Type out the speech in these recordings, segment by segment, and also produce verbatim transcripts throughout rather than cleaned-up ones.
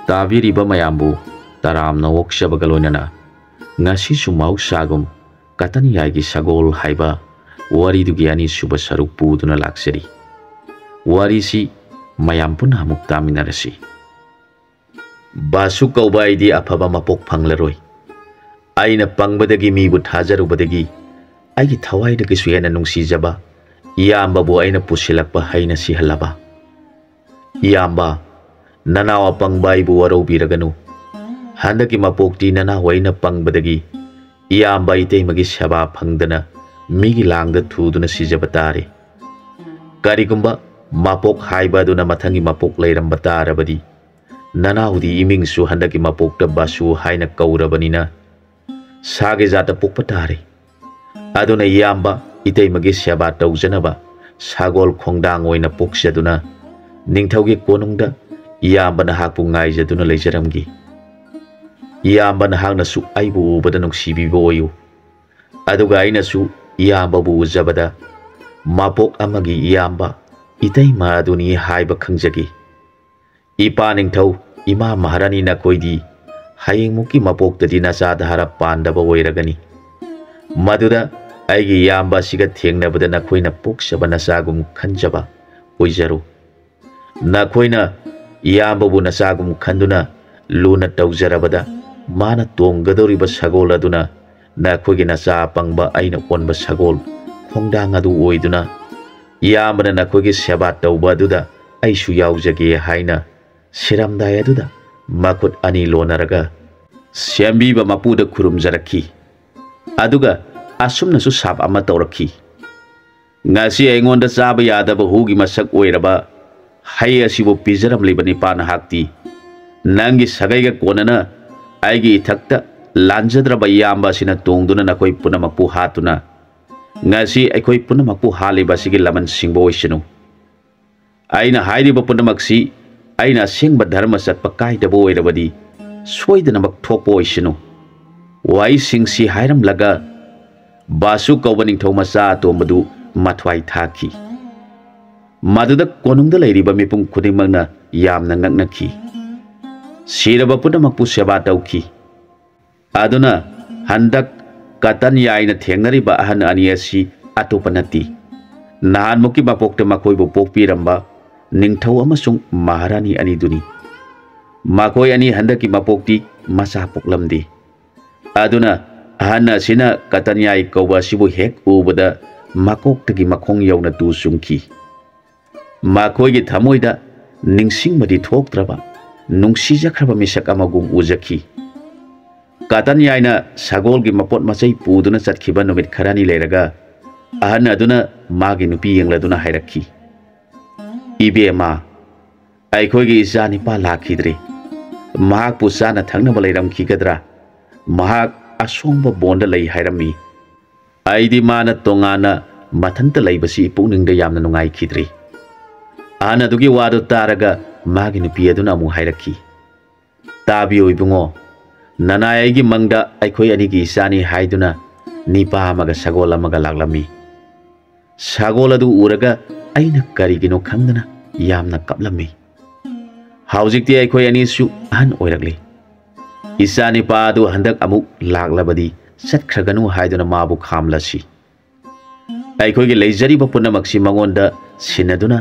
ꯇꯥꯕꯤꯔꯤꯕ ꯃꯌꯥꯝꯕꯨ ꯇꯔꯥꯝꯅ ꯑꯣꯛꯆꯕꯒ ꯂꯣꯏꯅꯅ ꯉꯁꯤꯁꯨ ꯃꯍꯧꯁꯥꯒꯨꯝ ꯀꯇꯟꯌꯥꯏꯒꯤ ꯁꯒꯣꯜ ꯍꯥꯏꯕ ꯋꯥꯔꯤꯗꯨꯒꯤ ꯑꯅꯤꯁꯨꯕ ꯁꯔꯨꯛ ꯄꯨꯗꯨꯅ ꯂꯥꯛꯆꯔꯤ꯫ ꯋꯥꯔꯤꯁꯤ ꯃꯌꯥꯝ ꯄꯨꯟꯅ ꯑꯃꯨꯛ ꯇꯥꯃꯤꯟꯅꯔꯁꯤ꯫ ꯕꯥꯁꯨ ꯀꯧꯕ ꯑꯩꯗꯤ ꯑꯐꯕ ꯃꯄꯣꯛ ꯐꯪꯂꯔꯣꯏ꯫ ꯑꯩꯅ ꯄꯪꯕꯗꯒꯤ ꯃꯤꯕꯨ ꯊꯥꯖꯔꯨꯕꯗꯒꯤ ꯑꯩꯒꯤ ꯊꯋꯥꯏꯗꯒꯤꯁꯨ ꯍꯦꯟꯅ ꯅꯨꯡꯁꯤꯖꯕ ꯏꯌꯥꯝꯕꯕꯨ ꯑꯩꯅ ꯄꯨꯁꯤꯜꯂꯛꯄ ꯍꯩꯅ ꯁꯤꯍꯜꯂꯕ꯫ ꯏꯌꯥꯝꯕ, ꯅꯅꯥꯎ ꯑꯄꯪꯕ ꯑꯩꯕꯨ ꯋꯥꯔꯧꯕꯤꯔꯒꯅꯨ꯫ ꯍꯟꯗꯛꯀꯤ ꯃꯄꯣꯛꯇꯤ ꯅꯅꯥꯎ ꯑꯩꯅ ꯄꯪꯕꯗꯒꯤ ꯏꯌꯥꯝꯕ ꯏꯇꯩꯃꯒꯤ ꯁꯦꯕꯥ ꯐꯪꯗꯅ ꯃꯤꯒꯤ ꯂꯥꯡꯗ ꯊꯨꯗꯨꯅ ꯁꯤꯖꯕ ꯇꯥꯔꯦ꯫ ꯀꯔꯤꯒꯨꯝꯕ ꯃꯄꯣꯛ ꯍꯥꯏꯕ ꯑꯗꯨꯅ ꯃꯊꯪꯒꯤ ꯃꯄꯣꯛ ꯂꯩꯔꯝꯕ ꯇꯥꯔꯕꯗꯤ, ꯅꯅꯥꯎꯗꯤ ꯏꯃꯤꯡꯁꯨ ꯍꯟꯗꯛꯀꯤ ꯃꯄꯣꯛꯇ ꯕꯥꯁꯨ ꯍꯥꯏꯅ ꯀꯧꯔꯕꯅꯤꯅ, ꯁꯥꯒꯤ ꯖꯥꯠꯇ ꯄꯣꯛꯄ ꯇꯥꯔꯦ꯫ ꯑꯗꯨꯅ ꯏꯌꯥꯝꯕ ꯏꯇꯩꯃꯒꯤ ꯁꯦꯕꯥ ꯇꯧꯖꯅꯕ ꯁꯒꯣꯜ ꯈꯣꯡꯗꯥꯡ ꯑꯣꯏꯅ ꯄꯣꯛꯆꯗꯨꯅ, ꯅꯤꯡꯊꯧꯒꯤ ꯀꯣꯅꯨꯡꯗ ꯏꯌꯥꯝꯕ ꯅꯍꯥꯛꯄꯨ ꯉꯥꯏꯖꯗꯨꯅ ꯂꯩꯖꯔꯝꯒꯦ꯫ ꯏꯌꯥꯝꯕ ꯅꯍꯥꯛꯅꯁꯨ ꯑꯩꯕꯨ ꯎꯕꯗ ꯅꯨꯡꯁꯤꯕꯤꯕ ꯑꯣꯏꯌꯨ꯫ ꯑꯗꯨꯒ ꯑꯩꯅꯁꯨ ꯏꯌꯥꯝꯕꯕꯨ ꯎꯖꯕꯗ ꯃꯄꯣꯛ ꯑꯃꯒꯤ ꯏꯌꯥꯝꯕ ꯏꯇꯩꯃ ꯑꯗꯨꯅꯤ ꯍꯥꯏꯕ ꯈꯪꯖꯒꯦ꯫ ꯏꯄꯥ ꯅꯤꯡꯊꯧ, ꯏꯃꯥ ꯃꯍꯥꯔꯥꯅꯤ, ꯅꯈꯣꯏꯗꯤ ꯍꯌꯦꯡꯃꯨꯛꯀꯤ ꯃꯄꯣꯛꯇꯗꯤ ꯅꯆꯥ ꯙꯥꯔꯥ ꯄꯥꯟꯗꯕ ꯑꯣꯏꯔꯒꯅꯤ꯫ ꯃꯗꯨꯗ ꯑꯩꯒꯤ ꯏꯌꯥꯝꯕ ꯑꯁꯤꯒ ꯊꯦꯡꯅꯕꯗ ꯅꯈꯣꯏꯅ ꯄꯣꯛꯆꯕ ꯅꯆꯥꯒꯨꯝ ꯈꯟꯖꯕ ꯑꯣꯏꯖꯔꯨ꯫ ꯅꯈꯣꯏꯅ ꯏꯌꯥꯝꯕꯕꯨ ꯅꯆꯥꯒꯨꯝ ꯈꯟꯗꯨꯅ ꯂꯨꯅ ꯇꯧꯖꯔꯕꯗ, ꯃꯥꯅ ꯇꯣꯡꯒꯗꯧꯔꯤꯕ ꯁꯒꯣꯜ ꯑꯗꯨꯅ ꯅꯈꯣꯏꯒꯤ ꯅꯆꯥ ꯑꯄꯪꯕ ꯑꯩꯅ ꯑꯣꯟꯕ ꯁꯒꯣꯜ ꯈꯣꯡꯗꯥꯡ ꯑꯗꯨ ꯑꯣꯏꯗꯨꯅ, ꯏꯌꯥꯝꯕꯅ ꯅꯈꯣꯏꯒꯤ ꯁꯦꯕꯥ ꯇꯧꯕ ꯑꯗꯨꯗ ꯑꯩꯁꯨ ꯌꯥꯎꯖꯒꯦ ꯍꯥꯏꯅ ꯁꯤꯔꯝꯗꯥꯏ ꯑꯗꯨꯗ ꯃꯈꯨꯠ ꯑꯅꯤ ꯂꯣꯟꯅꯔꯒ ꯁꯦꯝꯕꯤꯕ ꯃꯄꯨꯗ ꯈꯨꯔꯨꯝꯖꯔꯛꯈꯤ꯫ ꯑꯗꯨꯒ ꯑꯁꯨꯝꯅꯁꯨ ꯁꯥꯞ ꯑꯃ ꯇꯧꯔꯛꯈꯤ, "ꯉꯁꯤ ꯑꯩꯉꯣꯟꯗ ꯆꯥꯕ ꯌꯥꯗꯕ ꯍꯨꯒꯤ ꯃꯁꯛ ꯑꯣꯏꯔꯕ ꯍꯩ ꯑꯁꯤꯕꯨ ꯄꯤꯖꯔꯝꯂꯤꯕ ꯅꯤꯄꯥ ꯅꯍꯥꯛꯇꯤ ꯅꯪꯒꯤ ꯁꯥꯒꯩꯒ ꯀꯣꯟꯅꯅ ꯑꯩꯒꯤ ꯏꯊꯛꯇ ꯂꯥꯟꯖꯗ꯭ꯔꯕ ꯏꯌꯥꯝꯕ ꯑꯁꯤꯅ ꯇꯣꯡꯗꯨꯅ ꯅꯈꯣꯏ ꯄꯨꯝꯅꯃꯛꯄꯨ ꯍꯥꯠꯇꯨꯅ ꯉꯁꯤ ꯑꯩꯈꯣꯏ ꯄꯨꯝꯅꯃꯛꯄꯨ ꯍꯥꯠꯂꯤꯕ ꯑꯁꯤꯒꯤ ꯂꯃꯟ ꯁꯤꯡꯕ ꯑꯣꯏꯁꯅꯨ꯫ ꯑꯩꯅ ꯍꯥꯏꯔꯤꯕ ꯄꯨꯝꯅꯃꯛꯁꯤ ꯑꯩꯅ ꯑꯁꯦꯡꯕ ꯙꯔꯃ ꯆꯠꯄ ꯀꯥꯏꯗꯕ ꯑꯣꯏꯔꯕꯗꯤ ꯁꯣꯏꯗꯅꯃꯛ ꯊꯣꯛꯄ ꯑꯣꯏꯁꯅꯨ꯫" ꯋꯥꯍꯩꯁꯤꯡꯁꯤ ꯍꯥꯏꯔꯝꯂꯒ ꯕꯥꯁꯨ ꯀꯧꯕ ꯅꯤꯡꯊꯧ ꯃꯆꯥ ꯑꯇꯣꯝꯕꯗꯨ ꯃꯊ꯭ꯋꯥꯏ ꯊꯥꯈꯤ꯫ ꯃꯗꯨꯗ ꯀꯣꯅꯨꯡꯗ ꯂꯩꯔꯤꯕ ꯃꯤꯄꯨꯝ ꯈꯨꯗꯤꯡꯃꯛꯅ ꯌꯥꯝꯅ ꯉꯛꯅꯈꯤ꯫ ꯁꯤꯔꯕ ꯄꯨꯝꯅꯃꯛꯄꯨ ꯁꯦꯕꯥ ꯇꯧꯈꯤ꯫ ꯑꯗꯨꯅ ꯍꯟꯗꯛ ꯀꯇꯟ ꯌꯥꯏꯅ ꯊꯦꯡꯅꯔꯤꯕ ꯑꯍꯟ ꯑꯅꯤ ꯑꯁꯤ ꯑꯇꯣꯞꯄ ꯅꯠꯇꯦ꯫ ꯅꯍꯥꯟꯃꯨꯛꯀꯤ ꯃꯄꯣꯛꯇ ꯃꯈꯣꯏꯕꯨ ꯄꯣꯛꯄꯤꯔꯝꯕ ꯅꯤꯡꯊꯧ ꯑꯃꯁꯨꯡ ꯃꯍꯥꯔꯥꯅꯤ ꯑꯅꯤꯗꯨꯅꯤ꯫ ꯃꯈꯣꯏ ꯑꯅꯤ ꯍꯟꯗꯛꯀꯤ ꯃꯄꯣꯛꯇꯤ ꯃꯆꯥ ꯄꯣꯛꯂꯝꯗꯦ꯫ ꯑꯗꯨꯅ ꯑꯍꯟ ꯑꯁꯤꯅ ꯀꯇꯟ ꯌꯥꯏ ꯀꯧꯕ ꯑꯁꯤꯕꯨ ꯍꯦꯛ ꯎꯕꯗ ꯃꯀꯣꯛꯇꯒꯤ ꯃꯈꯣꯡ ꯌꯧꯅ ꯇꯨ ꯆꯨꯡꯈꯤ꯫ ꯃꯈꯣꯏꯒꯤ ꯊꯃꯣꯏꯗ ꯅꯤꯡꯁꯤꯡꯕꯗꯤ ꯊꯣꯛꯇ꯭ꯔꯕ ꯅꯨꯡꯁꯤꯖꯈ꯭ꯔꯕ ꯃꯤꯁꯛ ꯑꯃꯒꯨꯝ ꯎꯖꯈꯤ꯫ ꯀꯇꯟ ꯌꯥꯏꯅ ꯁꯒꯣꯜꯒꯤ ꯃꯄꯣꯠ ꯃꯆꯩ ꯄꯨꯗꯨꯅ ꯆꯠꯈꯤꯕ ꯅꯨꯃꯤꯠ ꯈꯔꯅꯤ ꯂꯩꯔꯒ ꯑꯍꯟ ꯑꯗꯨꯅ ꯃꯥꯒꯤ ꯅꯨꯄꯤ ꯌꯦꯡꯂꯗꯨꯅ ꯍꯥꯏꯔꯛꯈꯤ, "ꯏꯕꯦꯝꯃ, ꯑꯩꯈꯣꯏꯒꯤ ꯏꯆꯥ ꯅꯤꯄꯥ ꯂꯥꯛꯈꯤꯗ꯭ꯔꯦ꯫ ꯃꯍꯥꯛꯄꯨ ꯆꯥꯅ ꯊꯛꯅꯕ ꯂꯩꯔꯝꯈꯤꯒꯗ꯭ꯔꯥ? ꯃꯍꯥꯛ ꯑꯁꯣꯡꯕ ꯕꯣꯟꯗ ꯂꯩ ꯍꯥꯏꯔꯝꯃꯤ꯫ ꯑꯩꯗꯤ ꯃꯥꯅ ꯇꯣꯉꯥꯟꯅ ꯃꯊꯟꯇ ꯂꯩꯕꯁꯤ ꯄꯨꯛꯅꯤꯡꯗ ꯌꯥꯝꯅ ꯅꯨꯡꯉꯥꯏꯈꯤꯗ꯭ꯔꯤ꯫" ꯑꯍꯟ ꯑꯗꯨꯒꯤ ꯋꯥꯗꯨ ꯇꯥꯔꯒ ꯃꯥꯒꯤ ꯅꯨꯄꯤ ꯑꯗꯨꯅ ꯑꯃꯨꯛ ꯍꯥꯏꯔꯛꯈꯤ, "ꯇꯥꯕꯤꯌꯨ ꯏꯕꯨꯡꯉꯣ, ꯅꯅꯥꯏ ꯑꯩꯒꯤ ꯃꯪꯗ ꯑꯩꯈꯣꯏ ꯑꯅꯤꯒꯤ ꯏꯆꯥꯅꯤ ꯍꯥꯏꯗꯨꯅ ꯅꯤꯄꯥ ꯑꯃꯒ ꯁꯒꯣꯜ ꯑꯃꯒ ꯂꯥꯛꯂꯝꯃꯤ꯫ ꯁꯒꯣꯜ ꯑꯗꯨ ꯎꯔꯒ ꯑꯩꯅ ꯀꯔꯤꯒꯤꯅꯣ ꯈꯪꯗꯅ ꯌꯥꯝꯅ ꯀꯞꯂꯝꯃꯤ꯫ ꯍꯧꯖꯤꯛꯇꯤ ꯑꯩꯈꯣꯏ ꯑꯅꯤꯁꯨ ꯑꯍꯟ ꯑꯣꯏꯔꯛꯂꯤ꯫ ꯏꯆꯥ ꯅꯤꯄꯥ ꯑꯗꯨ ꯍꯟꯗꯛ ꯑꯃꯨꯛ ꯂꯥꯛꯂꯕꯗꯤ ꯆꯠꯈ꯭ꯔꯒꯅꯨ ꯍꯥꯏꯗꯨꯅ ꯃꯥꯕꯨ ꯈꯥꯝꯂꯁꯤ꯫ ꯑꯩꯈꯣꯏꯒꯤ ꯂꯩꯖꯔꯤꯕ ꯄꯨꯝꯅꯃꯛꯁꯤ ꯃꯉꯣꯟꯗ ꯁꯤꯟꯅꯗꯨꯅ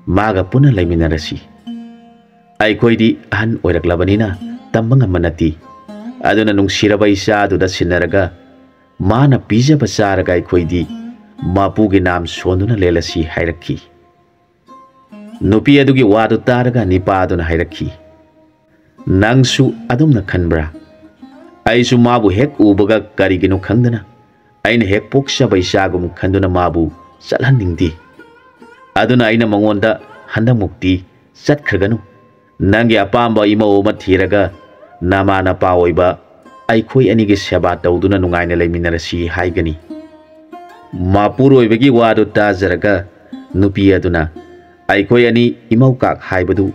ꯃꯥꯒ ꯄꯨꯟꯅ ꯂꯩꯃꯤꯟꯅꯔꯁꯤ꯫ ꯑꯩꯈꯣꯏꯗꯤ ꯑꯍꯟ ꯑꯣꯏꯔꯛꯂꯕꯅꯤꯅ ꯇꯝꯕ ꯉꯝꯕ ꯅꯠꯇꯦ꯫ ꯑꯗꯨꯅ ꯅꯨꯡꯁꯤꯔꯕ ꯏꯆꯥ ꯑꯗꯨꯗ ꯁꯤꯟꯅꯔꯒ ꯃꯥꯅ ꯄꯤꯖꯕ ꯆꯥꯔꯒ ꯑꯩꯈꯣꯏꯗꯤ ꯃꯄꯨꯒꯤ ꯅꯥꯝ ꯁꯣꯟꯗꯨꯅ ꯂꯦꯜꯂꯁꯤ" ꯍꯥꯏꯔꯛꯈꯤ꯫ ꯅꯨꯄꯤ ꯑꯗꯨꯒꯤ ꯋꯥꯗꯨ ꯇꯥꯔꯒ ꯅꯤꯄꯥ ꯑꯗꯨꯅ ꯍꯥꯏꯔꯛꯈꯤ, "ꯅꯪꯁꯨ ꯑꯗꯨꯝꯅ ꯈꯟꯕ꯭ꯔꯥ? ꯑꯩꯁꯨ ꯃꯥꯕꯨ ꯍꯦꯛ ꯎꯕꯒ ꯀꯔꯤꯒꯤꯅꯣ ꯈꯪꯗꯅ ꯑꯩꯅ ꯍꯦꯛ ꯄꯣꯛꯆꯕ ꯏꯆꯥꯒꯨꯝ ꯈꯟꯗꯨꯅ ꯃꯥꯕꯨ ꯆꯠꯍꯟꯅꯤꯡꯗꯦ꯫ ꯑꯗꯨꯅ ꯑꯩꯅ ꯃꯉꯣꯟꯗ ꯍꯟꯗꯛꯃꯨꯛꯇꯤ ꯆꯠꯈ꯭ꯔꯒꯅꯨ, ꯅꯪꯒꯤ ꯑꯄꯥꯝꯕ ꯏꯃꯧ ꯑꯃ ꯊꯤꯔꯒ ꯅꯃꯥ ꯅꯄꯥ ꯑꯣꯏꯕ ꯑꯩꯈꯣꯏ ꯑꯅꯤꯒꯤ ꯁꯦꯕꯥ ꯇꯧꯗꯨꯅ ꯅꯨꯡꯉꯥꯏꯅ ꯂꯩꯃꯤꯟꯅꯔꯁꯤ" ꯍꯥꯏꯒꯅꯤ꯫ ꯃꯄꯨꯔꯣꯏꯕꯒꯤ ꯋꯥꯗꯨ ꯇꯥꯖꯔꯒ ꯅꯨꯄꯤ ꯑꯗꯨꯅ, "ꯑꯩꯈꯣꯏ ꯑꯅꯤ ꯏꯃꯧ ꯀꯥꯛ ꯍꯥꯏꯕꯗꯨ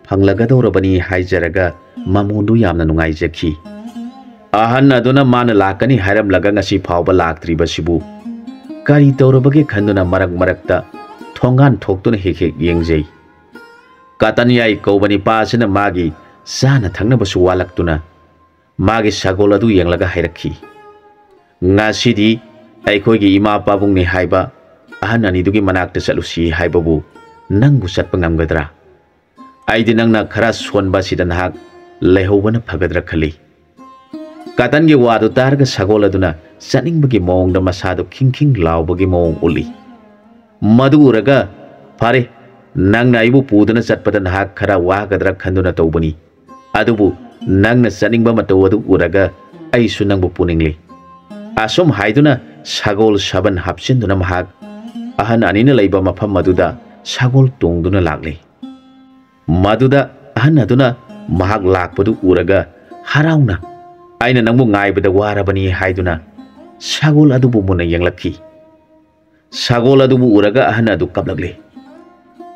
ꯐꯪꯂꯒꯗꯧꯔꯕꯅꯤ" ꯍꯥꯏꯖꯔꯒ ꯃꯃꯣꯟꯗꯨ ꯌꯥꯝꯅ ꯅꯨꯡꯉꯥꯏꯖꯈꯤ꯫ ꯑꯍꯟ ꯑꯗꯨꯅ ꯃꯥꯅ ꯂꯥꯛꯀꯅꯤ ꯍꯥꯏꯔꯝꯂꯒ ꯉꯁꯤ ꯐꯥꯎꯕ ꯂꯥꯛꯇ꯭ꯔꯤꯕꯁꯤꯕꯨ ꯀꯔꯤ ꯇꯧꯔꯕꯒꯦ ꯈꯟꯗꯨꯅ ꯃꯔꯛ ꯃꯔꯛꯇ ꯊꯣꯡꯒꯥꯟ ꯊꯣꯛꯇꯨꯅ ꯍꯦꯛ ꯍꯦꯛ ꯌꯦꯡꯖꯩ꯫ ꯀꯇꯟ ꯌꯥꯏ ꯀꯧꯕ ꯅꯤꯄꯥ ꯑꯁꯤꯅ ꯃꯥꯒꯤ ꯆꯥꯅ ꯊꯛꯅꯕꯁꯨ ꯋꯥꯠꯂꯛꯇꯨꯅ ꯃꯥꯒꯤ ꯁꯒꯣꯜ ꯑꯗꯨ ꯌꯦꯡꯂꯒ ꯍꯥꯏꯔꯛꯈꯤ, "ꯉꯁꯤꯗꯤ ꯑꯩꯈꯣꯏꯒꯤ ꯏꯃꯥ ꯄꯥꯕꯨꯡꯅꯤ ꯍꯥꯏꯕ ꯑꯍꯟ ꯑꯅꯤꯗꯨꯒꯤ ꯃꯅꯥꯛꯇ ꯆꯠꯂꯨꯁꯤ ꯍꯥꯏꯕꯕꯨ ꯅꯪꯕꯨ ꯆꯠꯄ ꯉꯝꯒꯗ꯭ꯔꯥ? ꯑꯩꯗꯤ ꯅꯪꯅ ꯈꯔ ꯁꯣꯟꯕ ꯑꯁꯤꯗ ꯅꯍꯥꯛ ꯂꯩꯍꯧꯕꯅ ꯐꯒꯗ꯭ꯔꯥ ꯈꯜꯂꯤ꯫" ꯀꯥꯇꯟꯒꯤ ꯋꯥꯗꯨ ꯇꯥꯔꯒ ꯁꯒꯣꯜ ꯑꯗꯨꯅ ꯆꯠꯅꯤꯡꯕꯒꯤ ꯃꯑꯣꯡꯗ ꯃꯁꯥꯗꯨ ꯈꯤꯡ ꯈꯤꯡ ꯂꯥꯎꯕꯒꯤ ꯃꯑꯣꯡ ꯎꯠꯂꯤ꯫ ꯃꯗꯨ ꯎꯔꯒ, "ꯐꯔꯦ, ꯅꯪꯅ ꯑꯩꯕꯨ ꯄꯨꯗꯨꯅ ꯆꯠꯄꯗ ꯅꯍꯥꯛ ꯈꯔ ꯋꯥꯒꯗ꯭ꯔꯥ ꯈꯟꯗꯨꯅ ꯇꯧꯕꯅꯤ꯫ ꯑꯗꯨꯕꯨ ꯅꯪꯅ ꯆꯠꯅꯤꯡꯕ ꯃꯇꯧ ꯑꯗꯨ ꯎꯔꯒ ꯑꯩꯁꯨ ꯅꯪꯕꯨ ꯄꯨꯅꯤꯡꯂꯤ꯫" ꯑꯁꯨꯝ ꯍꯥꯏꯗꯨꯅ ꯁꯒꯣꯜ ꯁꯥꯕꯟ ꯍꯥꯞꯆꯤꯟꯗꯨꯅ ꯃꯍꯥꯛ ꯑꯍꯟ ꯑꯅꯤꯅ ꯂꯩꯕ ꯃꯐꯝ ꯑꯗꯨꯗ ꯁꯒꯣꯜ ꯇꯣꯡꯗꯨꯅ ꯂꯥꯛꯂꯤ꯫ ꯃꯗꯨꯗ ꯑꯍꯟ ꯑꯗꯨꯅ ꯃꯍꯥꯛ ꯂꯥꯛꯄꯗꯨ ꯎꯔꯒ ꯍꯔꯥꯎꯅ, "ꯑꯩꯅ ꯅꯪꯕꯨ ꯉꯥꯏꯕꯗ ꯋꯥꯔꯕꯅꯤ" ꯍꯥꯏꯗꯨꯅ ꯁꯒꯣꯜ ꯑꯗꯨꯕꯨ ꯃꯨꯟꯅ ꯌꯦꯡꯂꯛꯈꯤ꯫ ꯁꯒꯣꯜ ꯑꯗꯨꯕꯨ ꯎꯔꯒ ꯑꯍꯟ ꯑꯗꯨ ꯀꯞꯂꯛꯂꯦ꯫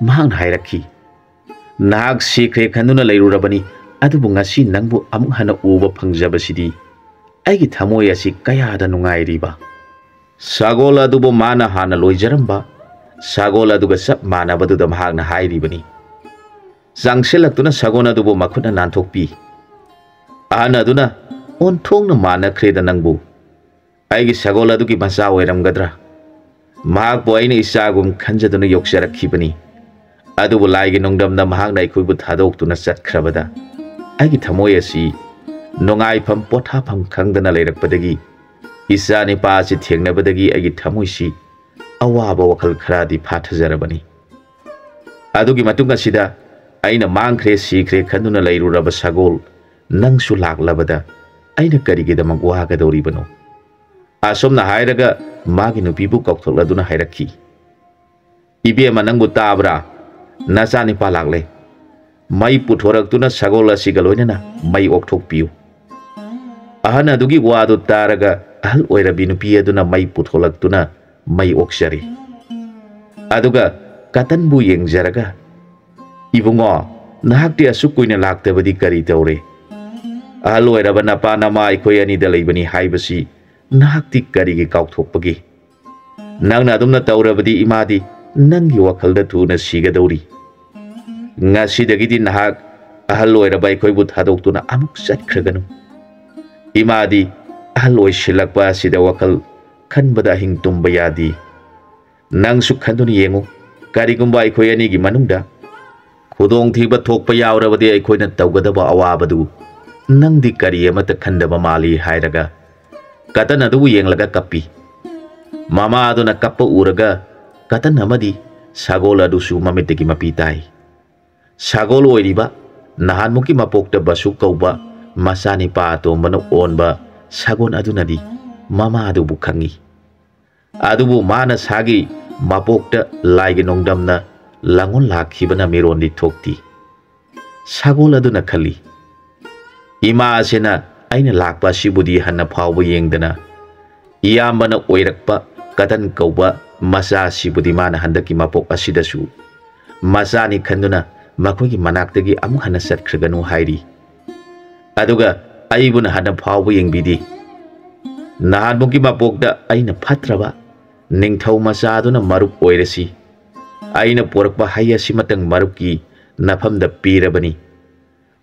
ꯃꯍꯥꯛꯅ ꯍꯥꯏꯔꯛꯈꯤ, "ꯅꯍꯥꯛ ꯁꯤꯈ꯭ꯔꯦ ꯈꯟꯗꯨꯅ ꯂꯩꯔꯨꯔꯕꯅꯤ, ꯑꯗꯨꯕꯨ ꯉꯁꯤ ꯅꯪꯕꯨ ꯑꯃꯨꯛ ꯍꯟꯅ ꯎꯕ ꯐꯪꯖꯕꯁꯤꯗꯤ ꯑꯩꯒꯤ ꯊꯃꯣꯏ ꯑꯁꯤ ꯀꯌꯥꯗ ꯅꯨꯡꯉꯥꯏꯔꯤꯕ!" ꯁꯒꯣꯜ ꯑꯗꯨꯕꯨ ꯃꯥꯅ ꯍꯥꯟꯅ ꯂꯣꯏꯖꯔꯝꯕ ꯁꯒꯣꯜ ꯑꯗꯨꯒ ꯆꯞ ꯃꯥꯟꯅꯕꯗꯨꯗ ꯃꯍꯥꯛꯅ ꯍꯥꯏꯔꯤꯕꯅꯤ꯫ ꯆꯪꯁꯤꯜꯂꯛꯇꯨꯅ ꯁꯒꯣꯜ ꯑꯗꯨꯕꯨ ꯃꯈꯨꯠꯅ ꯅꯥꯟꯊꯣꯛꯄꯤ꯫ ꯑꯍꯟ ꯑꯗꯨꯅ, "ꯑꯣꯟꯊꯣꯛꯅ ꯃꯥꯟꯅꯈ꯭ꯔꯦꯗ ꯅꯪꯕꯨ꯫ ꯑꯩꯒꯤ ꯁꯒꯣꯜ ꯑꯗꯨꯒꯤ ꯃꯆꯥ ꯑꯣꯏꯔꯝꯒꯗ꯭ꯔꯥ? ꯃꯍꯥꯛꯄꯨ ꯑꯩꯅ ꯏꯆꯥꯒꯨꯝ ꯈꯟꯖꯗꯨꯅ ꯌꯣꯛꯆꯔꯛꯈꯤꯕꯅꯤ꯫ ꯑꯗꯨꯕꯨ ꯂꯥꯏꯒꯤ ꯅꯣꯡꯗꯝꯅ ꯃꯍꯥꯛꯅ ꯑꯩꯈꯣꯏꯕꯨ ꯊꯥꯗꯣꯛꯇꯨꯅ ꯆꯠꯈ꯭ꯔꯕꯗ ꯑꯩꯒꯤ ꯊꯃꯣꯏ ꯑꯁꯤ ꯅꯨꯡꯉꯥꯏꯐꯝ ꯄꯣꯊꯥꯐꯝ ꯈꯪꯗꯅ ꯂꯩꯔꯛꯄꯗꯒꯤ ꯏꯆꯥ ꯅꯤꯄꯥ ꯑꯁꯤ ꯊꯦꯡꯅꯕꯗꯒꯤ ꯑꯩꯒꯤ ꯊꯃꯣꯏꯁꯤ ꯑꯋꯥꯕ ꯋꯥꯈꯜ ꯈꯔꯗꯤ ꯐꯥꯊꯖꯔꯕꯅꯤ꯫ ꯑꯗꯨꯒꯤ ꯃꯇꯨꯡ ꯑꯁꯤꯗ ꯑꯩꯅ ꯃꯥꯡꯈ꯭ꯔꯦ ꯁꯤꯈ꯭ꯔꯦ ꯈꯟꯗꯨꯅ ꯂꯩꯔꯨꯔꯕ ꯁꯒꯣꯜ ꯅꯪꯁꯨ ꯂꯥꯛꯂꯕꯗ ꯑꯩꯅ ꯀꯔꯤꯒꯤꯗꯃꯛ ꯋꯥꯒꯗꯧꯔꯤꯕꯅꯣ?" ꯑꯁꯨꯝꯅ ꯍꯥꯏꯔꯒ ꯃꯥꯒꯤ ꯅꯨꯄꯤꯕꯨ ꯀꯧꯊꯣꯛꯂꯗꯨꯅ ꯍꯥꯏꯔꯛꯈꯤ, "ꯏꯕꯦꯝꯃ, ꯅꯪꯕꯨ ꯇꯥꯕ꯭ꯔꯥ? ꯅꯆꯥꯅꯤꯄꯥ ꯂꯥꯛꯂꯦ꯫ ꯃꯩ ꯄꯨꯊꯣꯔꯛꯇꯨꯅ ꯁꯒꯣꯜ ꯑꯁꯤꯒ ꯂꯣꯏꯅꯅ ꯃꯩ ꯑꯣꯛꯊꯣꯛꯄꯤꯌꯨ꯫" ꯑꯍꯟ ꯑꯗꯨꯒꯤ ꯋꯥꯗꯨ ꯇꯥꯔꯒ ꯑꯍꯜ ꯑꯣꯏꯔꯕꯤ ꯅꯨꯄꯤ ꯑꯗꯨꯅ ꯃꯩ ꯄꯨꯊꯣꯛꯂꯛꯇꯨꯅ ꯃꯩ ꯑꯣꯛꯆꯔꯤ꯫ ꯑꯗꯨꯒ ꯀꯇꯟꯕꯨ ꯌꯦꯡꯖꯔꯒ, "ꯏꯕꯨꯡꯉꯣ, ꯅꯍꯥꯛꯇꯤ ꯑꯁꯨꯛ ꯀꯨꯏꯅ ꯂꯥꯛꯇꯕꯗꯤ ꯀꯔꯤ ꯇꯧꯔꯦ? ꯑꯍꯜ ꯑꯣꯏꯔꯕ ꯅꯄꯥ ꯅꯃꯥ ꯑꯩꯈꯣꯏ ꯑꯅꯤꯗ ꯂꯩꯕꯅꯤ ꯍꯥꯏꯕꯁꯤ ꯅꯍꯥꯛꯇꯤ ꯀꯔꯤꯒꯤ ꯀꯥꯎꯊꯣꯛꯄꯒꯦ? ꯅꯪꯅ ꯑꯗꯨꯝꯅ ꯇꯧꯔꯕꯗꯤ ꯏꯃꯥꯗꯤ ꯅꯪꯒꯤ ꯋꯥꯈꯜꯗ ꯊꯨꯅ ꯁꯤꯒꯗꯧꯔꯤ꯫ ꯉꯁꯤꯗꯒꯤꯗꯤ ꯅꯍꯥꯛ ꯑꯍꯜ ꯑꯣꯏꯔꯕ ꯑꯩꯈꯣꯏꯕꯨ ꯊꯥꯗꯣꯛꯇꯨꯅ ꯑꯃꯨꯛ ꯆꯠꯈ꯭ꯔꯒꯅꯨ꯫ ꯏꯃꯥꯗꯤ ꯑꯍꯜ ꯑꯣꯏꯁꯤꯜꯂꯛꯄ ꯑꯁꯤꯗ ꯋꯥꯈꯜ ꯈꯟꯕꯗ ꯑꯍꯤꯡ ꯇꯨꯝꯕ ꯌꯥꯗꯦ꯫ ꯅꯪꯁꯨ ꯈꯟꯗꯨꯅ ꯌꯦꯡꯉꯨ, ꯀꯔꯤꯒꯨꯝꯕ ꯑꯩꯈꯣꯏ ꯑꯅꯤꯒꯤ ꯃꯅꯨꯡꯗ ꯈꯨꯗꯣꯡꯊꯤꯕ ꯊꯣꯛꯄ ꯌꯥꯎꯔꯕꯗꯤ ꯑꯩꯈꯣꯏꯅ ꯇꯧꯒꯗꯕ ꯑꯋꯥꯕꯗꯨ ꯅꯪꯗꯤ ꯀꯔꯤ ꯑꯃꯠꯇ ꯈꯟꯗꯕ ꯃꯥꯜꯂꯤ ꯍꯥꯏꯔꯒ ꯀꯇꯟ ꯑꯗꯨꯕꯨ ꯌꯦꯡꯂꯒ ꯀꯞꯄꯤ꯫ ꯃꯃꯥ ꯑꯗꯨꯅ ꯀꯞꯄ ꯎꯔꯒ ꯀꯇꯟ ꯑꯃꯗꯤ ꯁꯒꯣꯜ ꯑꯗꯨꯁꯨ ꯃꯃꯤꯠꯇꯒꯤ ꯃꯄꯤ ꯇꯥꯏ꯫ ꯁꯒꯣꯜ ꯑꯣꯏꯔꯤꯕ ꯅꯍꯥꯟꯃꯨꯛꯀꯤ ꯃꯄꯣꯛꯇ ꯕꯁꯨ ꯀꯧꯕ ꯃꯆꯥꯅꯤꯄꯥ ꯑꯇꯣꯝꯕꯅ ꯑꯣꯟꯕ ꯁꯒꯣꯜ ꯑꯗꯨꯅꯗꯤ ꯃꯃꯥ ꯑꯗꯨꯕꯨ ꯈꯪꯏ꯫ ꯑꯗꯨꯕꯨ ꯃꯥꯅ ꯁꯥꯒꯤ ꯃꯄꯣꯛꯇ ꯂꯥꯏꯒꯤ ꯅꯣꯡꯗꯝꯅ ꯂꯥꯡꯑꯣꯟ ꯂꯥꯛꯈꯤꯕꯅ ꯃꯤꯔꯣꯟꯗꯤ ꯊꯣꯛꯇꯦ꯫ ꯁꯒꯣꯜ ꯑꯗꯨꯅ ꯈꯜꯂꯤ, "ꯏꯃꯥ ꯑꯁꯤꯅ ꯑꯩꯅ ꯂꯥꯛꯄ ꯑꯁꯤꯕꯨꯗꯤ ꯍꯟꯅ ꯐꯥꯎꯕ ꯌꯦꯡꯗꯅ ꯏꯌꯥꯝꯕꯅ ꯑꯣꯏꯔꯛꯄ ꯀꯇꯟ ꯀꯧꯕ ꯃꯆꯥ ꯑꯁꯤꯕꯨꯗꯤ ꯃꯥꯅ ꯍꯟꯗꯛꯀꯤ ꯃꯄꯣꯛ ꯑꯁꯤꯗꯁꯨ ꯃꯆꯥꯅꯤ ꯈꯟꯗꯨꯅ ꯃꯈꯣꯏꯒꯤ ꯃꯅꯥꯛꯇꯒꯤ ꯑꯃꯨꯛ ꯍꯟꯅ ꯆꯠꯈ꯭ꯔꯒꯅꯨ" ꯍꯥꯏꯔꯤ꯫ ꯑꯗꯨꯒ ꯑꯩꯕꯨꯅ ꯍꯟꯅ ꯐꯥꯎꯕ ꯌꯦꯡꯕꯤꯗꯦ꯫ ꯅꯍꯥꯟꯃꯨꯛꯀꯤ ꯃꯄꯣꯛꯇ ꯑꯩꯅ ꯐꯠꯇ꯭ꯔꯕ ꯅꯤꯡꯊꯧ ꯃꯆꯥꯗꯨꯅ ꯃꯔꯨꯞ ꯑꯣꯏꯔꯁꯤ, ꯑꯩꯅ ꯄꯣꯔꯛꯄ ꯍꯩ ꯑꯁꯤꯃꯇꯪ ꯃꯔꯨꯞꯀꯤ ꯅꯐꯝꯗ ꯄꯤꯔꯕꯅꯤ꯫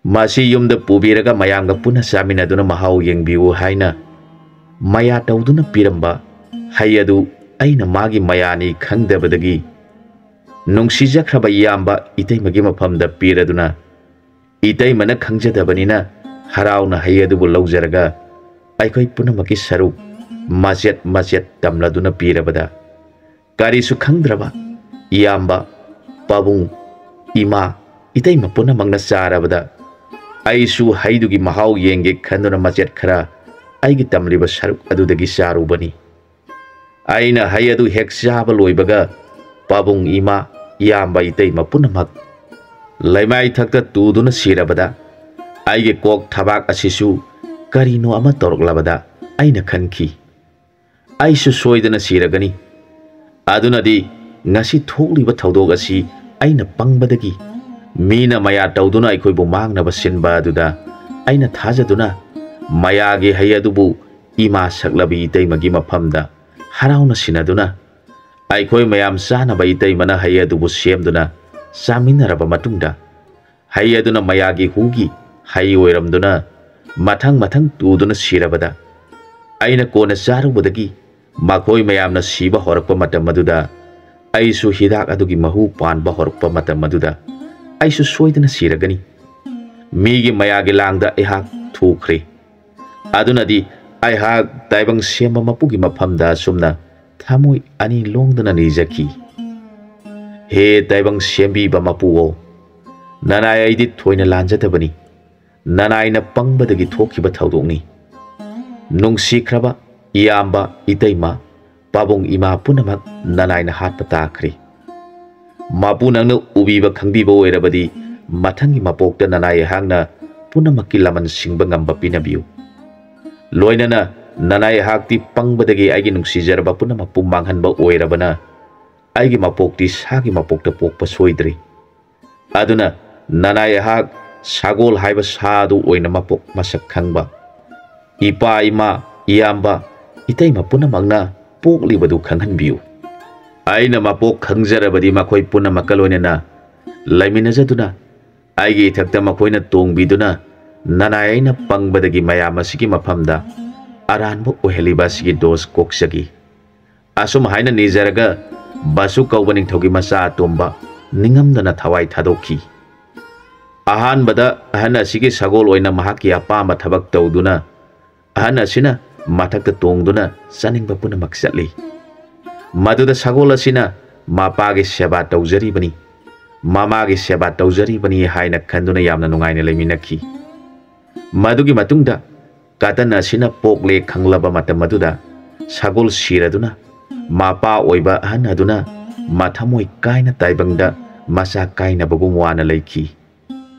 ꯃꯁꯤ ꯌꯨꯝꯗ ꯄꯨꯕꯤꯔꯒ ꯃꯌꯥꯝꯒ ꯄꯨꯟꯅ ꯆꯥꯃꯤꯟꯅꯗꯨꯅ ꯃꯍꯥꯎ ꯌꯦꯡꯕꯤꯌꯨ ꯍꯥꯏꯅ ꯃꯌꯥ ꯇꯧꯗꯨꯅ ꯄꯤꯔꯝꯕ ꯍꯩ ꯑꯗꯨ ꯑꯩꯅ ꯃꯥꯒꯤ ꯃꯌꯥꯅꯤ ꯈꯪꯗꯕꯗꯒꯤ ꯅꯨꯡꯁꯤꯖꯈ꯭ꯔꯕ ꯏꯌꯥꯝꯕ ꯏꯇꯩꯃꯒꯤ ꯃꯐꯝꯗ ꯄꯤꯔꯗꯨꯅ ꯏꯇꯩꯃꯅ ꯈꯪꯖꯗꯕꯅꯤꯅ ꯍꯔꯥꯎꯅ ꯍꯩ ꯑꯗꯨꯕꯨ ꯂꯧꯖꯔꯒ ꯑꯩꯈꯣꯏ ꯄꯨꯝꯅꯃꯛꯀꯤ ꯁꯔꯨꯛ ꯃꯆꯦꯠ ꯃꯆꯦꯠ ꯇꯝꯂꯗꯨꯅ ꯄꯤꯔꯕꯗ ꯀꯔꯤꯁꯨ ꯈꯪꯗ꯭ꯔꯕ ꯏꯌꯥꯝꯕ, ꯄꯥꯕꯨꯡ, ꯏꯃꯥ, ꯏꯇꯩꯃ ꯄꯨꯝꯅꯃꯛꯅ ꯆꯥꯔꯕꯗ ꯑꯩꯁꯨ ꯍꯩꯗꯨꯒꯤ ꯃꯍꯥꯎ ꯌꯦꯡꯒꯦ ꯈꯟꯗꯨꯅ ꯃꯆꯦꯠ ꯈꯔ ꯑꯩꯒꯤ ꯇꯝꯂꯤꯕ ꯁꯔꯨꯛ ꯑꯗꯨꯗꯒꯤ ꯆꯥꯔꯨꯕꯅꯤ꯫ ꯑꯩꯅ ꯍꯩ ꯑꯗꯨ ꯍꯦꯛ ꯆꯥꯕ ꯂꯣꯏꯕꯒ ꯄꯥꯕꯨꯡ, ꯏꯃꯥ, ꯏꯌꯥꯝꯕ, ꯏꯇꯩꯃ ꯄꯨꯝꯅꯃꯛ ꯂꯩꯃꯥꯏ ꯊꯛꯇ ꯇꯨꯗꯨꯅ ꯁꯤꯔꯕꯗ ꯑꯩꯒꯤ ꯀꯣꯛ ꯊꯕꯥꯛ ꯑꯁꯤꯁꯨ ꯀꯔꯤꯅꯣ ꯑꯃ ꯇꯧꯔꯛꯂꯕꯗ ꯑꯩꯅ ꯈꯟꯈꯤ, "ꯑꯩꯁꯨ ꯁꯣꯏꯗꯅ ꯁꯤꯔꯒꯅꯤ꯫ ꯑꯗꯨꯅꯗꯤ ꯉꯁꯤ ꯊꯣꯛꯂꯤꯕ ꯊꯧꯗꯣꯛ ꯑꯁꯤ ꯑꯩꯅ ꯄꯪꯕꯗꯒꯤ ꯃꯤꯅ ꯃꯌꯥ ꯇꯧꯗꯨꯅ ꯑꯩꯈꯣꯏꯕꯨ ꯃꯥꯡꯅꯕ ꯁꯤꯟꯕ ꯑꯗꯨꯗ ꯑꯩꯅ ꯊꯥꯖꯗꯨꯅ ꯃꯌꯥꯒꯤ ꯍꯩ ꯑꯗꯨꯕꯨ ꯏꯃꯥ ꯁꯛꯂꯕꯤ ꯏꯇꯩꯃꯒꯤ ꯃꯐꯝꯗ ꯍꯔꯥꯎꯅ ꯁꯤꯟꯅꯗꯨꯅ ꯑꯩꯈꯣꯏ ꯃꯌꯥꯝ ꯆꯥꯅꯕ ꯏꯇꯩꯃꯅ ꯍꯩ ꯑꯗꯨꯕꯨ ꯁꯦꯝꯗꯨꯅ ꯆꯥꯃꯤꯟꯅꯔꯕ ꯃꯇꯨꯡꯗ ꯍꯩ ꯑꯗꯨꯅ ꯃꯌꯥꯒꯤ ꯍꯨꯒꯤ ꯍꯩ ꯑꯣꯏꯔꯝꯗꯨꯅ ꯃꯊꯪ ꯃꯊꯪ ꯇꯨꯗꯨꯅ ꯁꯤꯔꯕꯗ, ꯑꯩꯅ ꯀꯣꯟꯅ ꯆꯥꯔꯨꯕꯗꯒꯤ ꯃꯈꯣꯏ ꯃꯌꯥꯝꯅ ꯁꯤꯕ ꯍꯧꯔꯛꯄ ꯃꯇꯝ ꯑꯗꯨꯗ, ꯑꯩꯁꯨ ꯍꯤꯗꯥꯛ ꯑꯗꯨꯒꯤ ꯃꯍꯨ ꯄꯥꯟꯕ ꯍꯧꯔꯛꯄ ꯃꯇꯝ ꯑꯗꯨꯗ, ꯑꯩꯁꯨ ꯁꯣꯏꯗꯅ ꯁꯤꯔꯒꯅꯤ꯫ ꯃꯤꯒꯤ ꯃꯌꯥꯒꯤ ꯂꯥꯡꯗ ꯑꯩꯍꯥꯛ ꯊꯨꯈ꯭ꯔꯦ꯫ ꯑꯗꯨꯅꯗꯤ ꯑꯩꯍꯥꯛ ꯇꯥꯏꯕꯪ ꯁꯦꯝꯕ ꯃꯄꯨꯒꯤ ꯃꯐꯝꯗ ꯑꯁꯨꯝꯅ ꯊꯃꯣꯏ ꯑꯅꯤ ꯂꯣꯡꯗꯅ ꯅꯤꯖꯈꯤ꯫ ꯍꯦ ꯇꯥꯏꯕꯪ ꯁꯦꯝꯕꯤꯕ ꯃꯄꯨꯑꯣ, ꯅꯅꯥꯏ ꯑꯩꯗꯤ ꯊꯣꯏꯅ ꯂꯥꯟꯖꯗꯕꯅꯤ꯫ ꯅꯅꯥꯏꯅ ꯄꯪꯕꯗꯒꯤ ꯊꯣꯛꯈꯤꯕ ꯊꯧꯗꯣꯛꯅꯤ꯫ ꯅꯨꯡꯁꯤꯈ꯭ꯔꯕ ꯏꯌꯥꯝꯕ, ꯏꯇꯩꯃ, ꯄꯥꯕꯨꯡ ꯏꯃꯥ ꯄꯨꯝꯅꯃꯛ ꯅꯅꯥꯏꯅ ꯍꯥꯠꯄ ꯇꯥꯈ꯭ꯔꯦ꯫ ꯃꯄꯨ ꯅꯪꯅ ꯎꯕꯤꯕ ꯈꯪꯕꯤꯕ ꯑꯣꯏꯔꯕꯗꯤ ꯃꯊꯪꯒꯤ ꯃꯄꯣꯛꯇ ꯅꯅꯥꯏ ꯑꯩꯍꯥꯛꯅ ꯄꯨꯝꯅꯃꯛꯀꯤ ꯂꯃꯟ ꯁꯤꯡꯕ ꯉꯝꯕ ꯄꯤꯅꯕꯤꯌꯨ꯫ ꯂꯣꯏꯅꯅ ꯅꯅꯥꯏ ꯑꯩꯍꯥꯛꯇꯤ ꯄꯪꯕꯗꯒꯤ ꯑꯩꯒꯤ ꯅꯨꯡꯁꯤꯖꯔꯕ ꯄꯨꯝꯅꯃꯛꯄꯨ ꯃꯥꯡꯍꯟꯕ ꯑꯣꯏꯔꯕꯅ ꯑꯩꯒꯤ ꯃꯄꯣꯛꯇꯤ ꯁꯥꯒꯤ ꯃꯄꯣꯛꯇ ꯄꯣꯛꯄ ꯁꯣꯏꯗ꯭ꯔꯤ꯫ ꯑꯗꯨꯅ ꯅꯅꯥꯏ ꯑꯩꯍꯥꯛ ꯁꯒꯣꯜ ꯍꯥꯏꯕ ꯁꯥ ꯑꯗꯨ ꯑꯣꯏꯅ ꯃꯄꯣꯛ ꯃꯁꯛ ꯈꯪꯕ, ꯏꯄꯥ ꯏꯃꯥ, ꯏꯌꯥꯝꯕ, ꯏꯇꯩꯃ ꯄꯨꯝꯅꯃꯛꯅ ꯄꯣꯛꯂꯤꯕꯗꯨ ꯈꯪꯍꯟꯕꯤꯌꯨ꯫ ꯑꯩꯅ ꯃꯄꯣꯛ ꯈꯪꯖꯔꯕꯗꯤ ꯃꯈꯣꯏ ꯄꯨꯝꯅꯃꯛꯀ ꯂꯣꯏꯅꯅ ꯂꯩꯃꯤꯟꯅꯖꯗꯨꯅ ꯑꯩꯒꯤ ꯏꯊꯛꯇ ꯃꯈꯣꯏꯅ ꯇꯣꯡꯕꯤꯗꯨꯅ ꯅꯅꯥꯏ ꯑꯩꯅ ꯄꯪꯕꯗꯒꯤ ꯃꯌꯥꯝ ꯑꯁꯤꯒꯤ ꯃꯐꯝꯗ ꯑꯔꯥꯟꯕ ꯑꯣꯏꯍꯜꯂꯤꯕ ꯑꯁꯤꯒꯤ ꯗꯣꯁ ꯀꯣꯛꯆꯒꯤ꯫ ꯑꯁꯨꯝ ꯍꯥꯏꯅ ꯅꯤꯖꯔꯒ ꯕꯁꯨ ꯀꯧꯕ ꯅꯤꯡꯊꯧꯒꯤ ꯃꯆꯥ ꯑꯇꯣꯝꯕ ꯅꯤꯡꯉꯝꯗꯅ ꯊꯋꯥꯏ ꯊꯥꯗꯣꯛꯈꯤ꯫ ꯑꯍꯥꯟꯕꯗ ꯑꯍꯟ ꯑꯁꯤꯒꯤ ꯁꯒꯣꯜ ꯑꯣꯏꯅ ꯃꯍꯥꯛꯀꯤ ꯑꯄꯥꯝꯕ ꯊꯕꯛ ꯇꯧꯗꯨꯅ ꯑꯍꯟ ꯑꯁꯤꯅ ꯃꯊꯛꯇ ꯇꯣꯡꯗꯨꯅ ꯆꯥꯅꯤꯡꯕ ꯄꯨꯝꯅꯃꯛ ꯆꯠꯂꯤ꯫ ꯃꯗꯨꯗ ꯁꯒꯣꯜ ꯑꯁꯤꯅ ꯃꯄꯥꯒꯤ ꯁꯦꯕꯥ ꯇꯧꯖꯔꯤꯕꯅꯤ, ꯃꯃꯥꯒꯤ ꯁꯦꯕꯥ ꯇꯧꯖꯔꯤꯕꯅꯤ ꯍꯥꯏꯅ ꯈꯟꯗꯨꯅ ꯌꯥꯝꯅ ꯅꯨꯡꯉꯥꯏꯅ ꯂꯩꯃꯤꯟꯅꯈꯤ꯫ ꯃꯗꯨꯒꯤ ꯃꯇꯨꯡꯗ ꯀꯇꯟ ꯑꯁꯤꯅ ꯄꯣꯛꯂꯦ ꯈꯪꯂꯕ ꯃꯇꯝ ꯑꯗꯨꯗ ꯁꯒꯣꯜ ꯁꯤꯔꯗꯨꯅ ꯃꯄꯥ ꯑꯣꯏꯕ ꯑꯍꯟ ꯑꯗꯨꯅ ꯃꯊꯃꯣꯏ ꯀꯥꯏꯅ ꯇꯥꯏꯕꯪꯗ ꯃꯆꯥ ꯀꯥꯏꯅꯕꯒꯨꯝ ꯋꯥꯅ ꯂꯩꯈꯤ꯫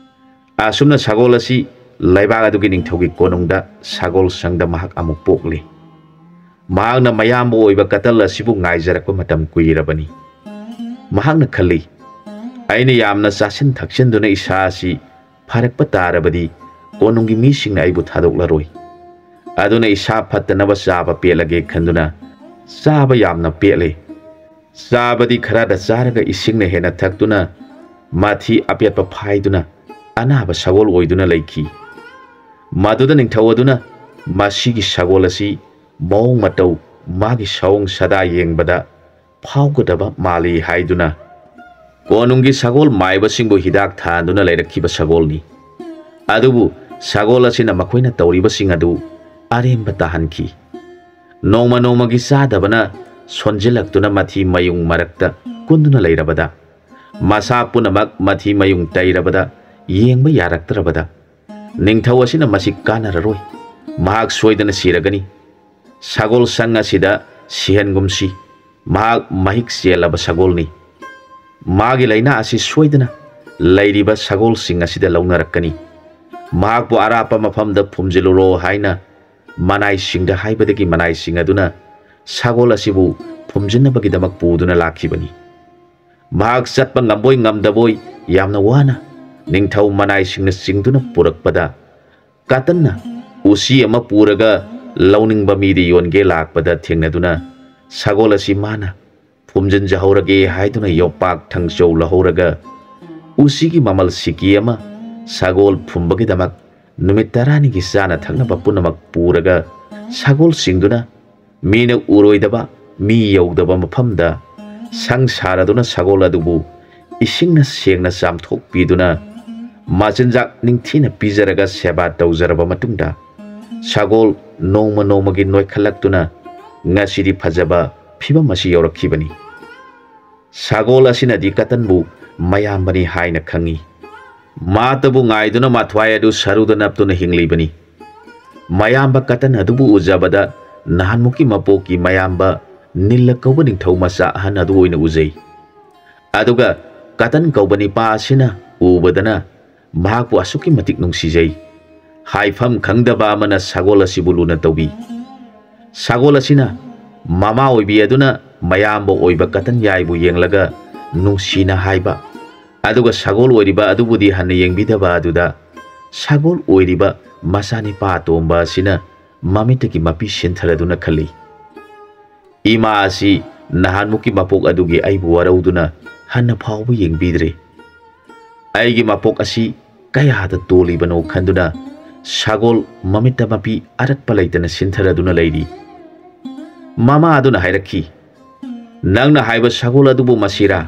ꯑꯁꯨꯝꯅ ꯁꯒꯣꯜ ꯑꯁꯤ ꯂꯩꯕꯥꯛ ꯑꯗꯨꯒꯤ ꯅꯤꯡꯊꯧꯒꯤ ꯀꯣꯅꯨꯡꯗ ꯁꯒꯣꯜ ꯁꯪꯗ ꯃꯍꯥꯛ ꯑꯃꯨꯛ ꯄꯣꯛꯂꯤ꯫ ꯃꯍꯥꯛꯅ ꯃꯌꯥꯝꯕ ꯑꯣꯏꯕ ꯀꯇꯜ ꯑꯁꯤꯕꯨ ꯉꯥꯏꯖꯔꯛꯄ ꯃꯇꯝ ꯀꯨꯏꯔꯕꯅꯤ꯫ ꯃꯍꯥꯛꯅ ꯈꯜꯂꯤ, "ꯑꯩꯅ ꯌꯥꯝꯅ ꯆꯥꯁꯤꯟ ꯊꯛꯆꯤꯟꯗꯨꯅ ꯏꯁꯥ ꯑꯁꯤ ꯐꯔꯛꯄ ꯇꯥꯔꯕꯗꯤ ꯀꯣꯅꯨꯡꯒꯤ ꯃꯤꯁꯤꯡꯅ ꯑꯩꯕꯨ ꯊꯥꯗꯣꯛꯂꯔꯣꯏ꯫ ꯑꯗꯨꯅ ꯏꯁꯥ ꯐꯠꯇꯅꯕ ꯆꯥꯕ ꯄꯦꯠꯂꯒꯦ" ꯈꯟꯗꯨꯅ ꯆꯥꯕ ꯌꯥꯝꯅ ꯄꯦꯠꯂꯦ꯫ ꯆꯥꯕꯗꯤ ꯈꯔꯗ ꯆꯥꯔꯒ ꯏꯁꯤꯡꯅ ꯍꯦꯟꯅ ꯊꯛꯇꯨꯅ ꯃꯊꯤ ꯑꯄꯦꯠꯄ ꯐꯥꯏꯗꯨꯅ ꯑꯅꯥꯕ ꯁꯒꯣꯜ ꯑꯣꯏꯗꯨꯅ ꯂꯩꯈꯤ꯫ ꯃꯗꯨꯗ ꯅꯤꯡꯊꯧ ꯑꯗꯨꯅ ꯃꯁꯤꯒꯤ ꯁꯒꯣꯜ ꯑꯁꯤ ꯃꯑꯣꯡ ꯃꯇꯧ, ꯃꯥꯒꯤ ꯁꯑꯣꯡ ꯁꯥꯗꯥ ꯌꯦꯡꯕꯗ ꯐꯥꯎꯒꯗꯕ ꯃꯥꯜꯂꯤ ꯍꯥꯏꯗꯨꯅ ꯀꯣꯅꯨꯡꯒꯤ ꯁꯒꯣꯜ ꯃꯥꯏꯕꯁꯤꯡꯕꯨ ꯍꯤꯗꯥꯛ ꯊꯥꯗꯨꯅ ꯂꯩꯔꯛꯈꯤꯕ ꯁꯒꯣꯜꯅꯤ꯫ ꯑꯗꯨꯕꯨ ꯁꯒꯣꯜ ꯑꯁꯤꯅ ꯃꯈꯣꯏꯅ ꯇꯧꯔꯤꯕꯁꯤꯡ ꯑꯗꯨ ꯑꯔꯦꯝꯕ ꯇꯥꯍꯟꯈꯤ꯫ ꯅꯣꯡꯃ ꯅꯣꯡꯃꯒꯤ ꯆꯥꯗꯕꯅ ꯁꯣꯟꯖꯤꯜꯂꯛꯇꯨꯅ ꯃꯊꯤ ꯃꯌꯨꯡ ꯃꯔꯛꯇ ꯀꯨꯟꯗꯨꯅ ꯂꯩꯔꯕꯗ, ꯃꯁꯥ ꯄꯨꯝꯅꯃꯛ ꯃꯊꯤ ꯃꯌꯨꯡ ꯇꯩꯔꯕꯗ ꯌꯦꯡꯕ ꯌꯥꯔꯛꯇ꯭ꯔꯕꯗ, ꯅꯤꯡꯊꯧ ꯑꯁꯤꯅ ꯃꯁꯤ ꯀꯥꯟꯅꯔꯔꯣꯏ, ꯃꯍꯥꯛ ꯁꯣꯏꯗꯅ ꯁꯤꯔꯒꯅꯤ, ꯁꯒꯣꯜ ꯁꯪ ꯑꯁꯤꯗ ꯁꯤꯍꯟꯒꯨꯝꯁꯤ, ꯃꯍꯥꯛ ꯃꯍꯤꯛ ꯆꯦꯜꯂꯕ ꯁꯒꯣꯜꯅꯤ꯫ ꯃꯥꯒꯤ ꯂꯥꯏꯅꯥ ꯑꯁꯤ ꯁꯣꯏꯗꯅ ꯂꯩꯔꯤꯕ ꯁꯒꯣꯜꯁꯤꯡ ꯑꯁꯤꯗ ꯂꯧꯅꯔꯛꯀꯅꯤ꯫ ꯃꯍꯥꯛꯄꯨ ꯑꯔꯥꯞꯄ ꯃꯐꯝꯗ ꯐꯨꯝꯖꯤꯜꯂꯨꯔꯣ ꯍꯥꯏꯅ ꯃꯅꯥꯏꯁꯤꯡꯗ ꯍꯥꯏꯕꯗꯒꯤ ꯃꯅꯥꯏꯁꯤꯡ ꯑꯗꯨꯅ ꯁꯒꯣꯜ ꯑꯁꯤꯕꯨ ꯐꯨꯝꯖꯤꯟꯅꯕꯒꯤꯗꯃꯛ ꯄꯨꯗꯨꯅ ꯂꯥꯛꯈꯤꯕꯅꯤ꯫ ꯃꯍꯥꯛ ꯆꯠꯄ ꯉꯝꯕꯣꯏ ꯉꯝꯗꯕꯣꯏ ꯌꯥꯝꯅ ꯋꯥꯅ ꯅꯤꯡꯊꯧ ꯃꯅꯥꯏꯁꯤꯡꯅ ꯆꯤꯡꯗꯨꯅ ꯄꯨꯔꯛꯄꯗ, ꯀꯇꯟꯅ ꯎꯆꯤ ꯑꯃ ꯄꯨꯔꯒ ꯂꯧꯅꯤꯡꯕ ꯃꯤꯗ ꯌꯣꯟꯒꯦ ꯂꯥꯛꯄꯗ ꯊꯦꯡꯅꯗꯨꯅ ꯁꯒꯣꯜ ꯑꯁꯤ ꯃꯥꯅ ꯐꯨꯝꯖꯤꯟꯖꯍꯧꯔꯒꯦ ꯍꯥꯏꯗꯨꯅ ꯌꯣꯄꯥꯛ ꯊꯥꯡꯖꯧ ꯂꯧꯍꯧꯔꯒ ꯎꯆꯤꯒꯤ ꯃꯃꯜ ꯁꯤꯀꯤ ꯑꯃ ꯁꯒꯣꯜ ꯐꯨꯝꯕꯒꯤꯗꯃꯛ ꯅꯨꯃꯤꯠ ꯇꯔꯥꯅꯤꯒꯤ ꯆꯥꯅ ꯊꯛꯅꯕ ꯄꯨꯝꯅꯃꯛ ꯄꯨꯔꯒ ꯁꯒꯣꯜꯁꯤꯡꯗꯨꯅ ꯃꯤꯅ ꯎꯔꯣꯏꯗꯕ, ꯃꯤ ꯌꯧꯗꯕ ꯃꯐꯝꯗ ꯁꯪ ꯁꯥꯔꯗꯨꯅ ꯁꯒꯣꯜ ꯑꯗꯨꯕꯨ ꯏꯁꯤꯡꯅ ꯁꯦꯡꯅ ꯆꯥꯝꯊꯣꯛꯄꯤꯗꯨꯅ ꯃꯆꯤꯟꯖꯥꯛ ꯅꯤꯡꯊꯤꯅ ꯄꯤꯖꯔꯒ ꯁꯦꯕꯥ ꯇꯧꯖꯔꯕ ꯃꯇꯨꯡꯗ ꯁꯒꯣꯜ ꯅꯣꯡꯃ ꯅꯣꯡꯃꯒꯤ ꯅꯣꯏꯈꯠꯂꯛꯇꯨꯅ ꯉꯁꯤꯗꯤ ꯐꯖꯕ ꯐꯤꯕꯝ ꯑꯁꯤ ꯌꯧꯔꯛꯈꯤꯕꯅꯤ꯫ ꯁꯒꯣꯜ ꯑꯁꯤꯅꯗꯤ ꯀꯇꯟꯕꯨ ꯃꯌꯥꯝꯕꯅꯤ ꯍꯥꯏꯅ ꯈꯪꯏ꯫ ꯃꯥꯇꯕꯨ ꯉꯥꯏꯗꯨꯅ ꯃꯊ꯭ꯋꯥꯏ ꯑꯗꯨ ꯁꯔꯨꯗ ꯅꯞꯇꯨꯅ ꯍꯤꯡꯂꯤꯕꯅꯤ꯫ ꯃꯌꯥꯝꯕ ꯀꯇꯟ ꯑꯗꯨꯕꯨ ꯎꯖꯕꯗ ꯅꯍꯥꯟꯃꯨꯛꯀꯤ ꯃꯄꯣꯛꯀꯤ ꯃꯌꯥꯝꯕ ꯅꯤꯜꯂ ꯀꯧꯕ ꯅꯤꯡꯊꯧ ꯃꯆꯥ ꯑꯍꯟ ꯑꯗꯨ ꯑꯣꯏꯅ ꯎꯖꯩ꯫ ꯑꯗꯨꯒ ꯀꯇꯟ ꯀꯧꯕ ꯅꯤꯄꯥ ꯑꯁꯤꯅ ꯎꯕꯗꯅ ꯃꯍꯥꯛꯄꯨ ꯑꯁꯨꯛꯀꯤ ꯃꯇꯤꯛ ꯅꯨꯡꯁꯤꯖꯩ꯫ ꯍꯥꯏꯐꯝ ꯈꯪꯗꯕ ꯑꯃꯅ ꯁꯒꯣꯜ ꯑꯁꯤꯕꯨ ꯂꯨꯅ ꯇꯧꯕꯤ꯫ ꯁꯒꯣꯜ ꯑꯁꯤꯅ ꯃꯃꯥ ꯑꯣꯏꯕꯤ ꯑꯗꯨꯅ ꯃꯌꯥꯝꯕ ꯑꯣꯏꯕ ꯀꯇꯟ ꯌꯥꯏꯕꯨ ꯌꯦꯡꯂꯒ ꯅꯨꯡꯁꯤꯅ ꯍꯥꯏꯕ, ꯑꯗꯨꯒ ꯁꯒꯣꯜ ꯑꯣꯏꯔꯤꯕ ꯑꯗꯨꯕꯨꯗꯤ ꯍꯟꯅ ꯌꯦꯡꯕꯤꯗꯕ ꯑꯗꯨꯗ ꯁꯒꯣꯜ ꯑꯣꯏꯔꯤꯕ ꯃꯆꯥꯅꯤꯄꯥ ꯑꯇꯣꯝꯕ ꯑꯁꯤꯅ ꯃꯃꯤꯠꯇꯒꯤ ꯃꯄꯤ ꯁꯤꯟꯊꯔꯗꯨꯅ ꯈꯜꯂꯤ, "ꯏꯃꯥ ꯑꯁꯤ ꯅꯍꯥꯟꯃꯨꯛꯀꯤ ꯃꯄꯣꯛ ꯑꯗꯨꯒꯤ ꯑꯩꯕꯨ ꯋꯥꯔꯧꯗꯨꯅ ꯍꯟꯅ ꯐꯥꯎꯕ ꯌꯦꯡꯕꯤꯗ꯭ꯔꯦ꯫ ꯑꯩꯒꯤ ꯃꯄꯣꯛ ꯑꯁꯤ ꯀꯌꯥꯗ ꯇꯣꯜꯂꯤꯕꯅꯣ ꯈꯟꯗꯨꯅ ꯁꯒꯣꯜ ꯃꯃꯤꯠꯇ ꯃꯄꯤ ꯑꯔꯠꯄ ꯂꯩꯇꯅ ꯁꯤꯟꯊꯔꯗꯨꯅ ꯂꯩꯔꯤ꯫ ꯃꯃꯥ ꯑꯗꯨꯅ ꯍꯥꯏꯔꯛꯈꯤ, "ꯅꯪꯅ ꯍꯥꯏꯕ ꯁꯒꯣꯜ ꯑꯗꯨꯕꯨ ꯃꯁꯤꯔꯥ?"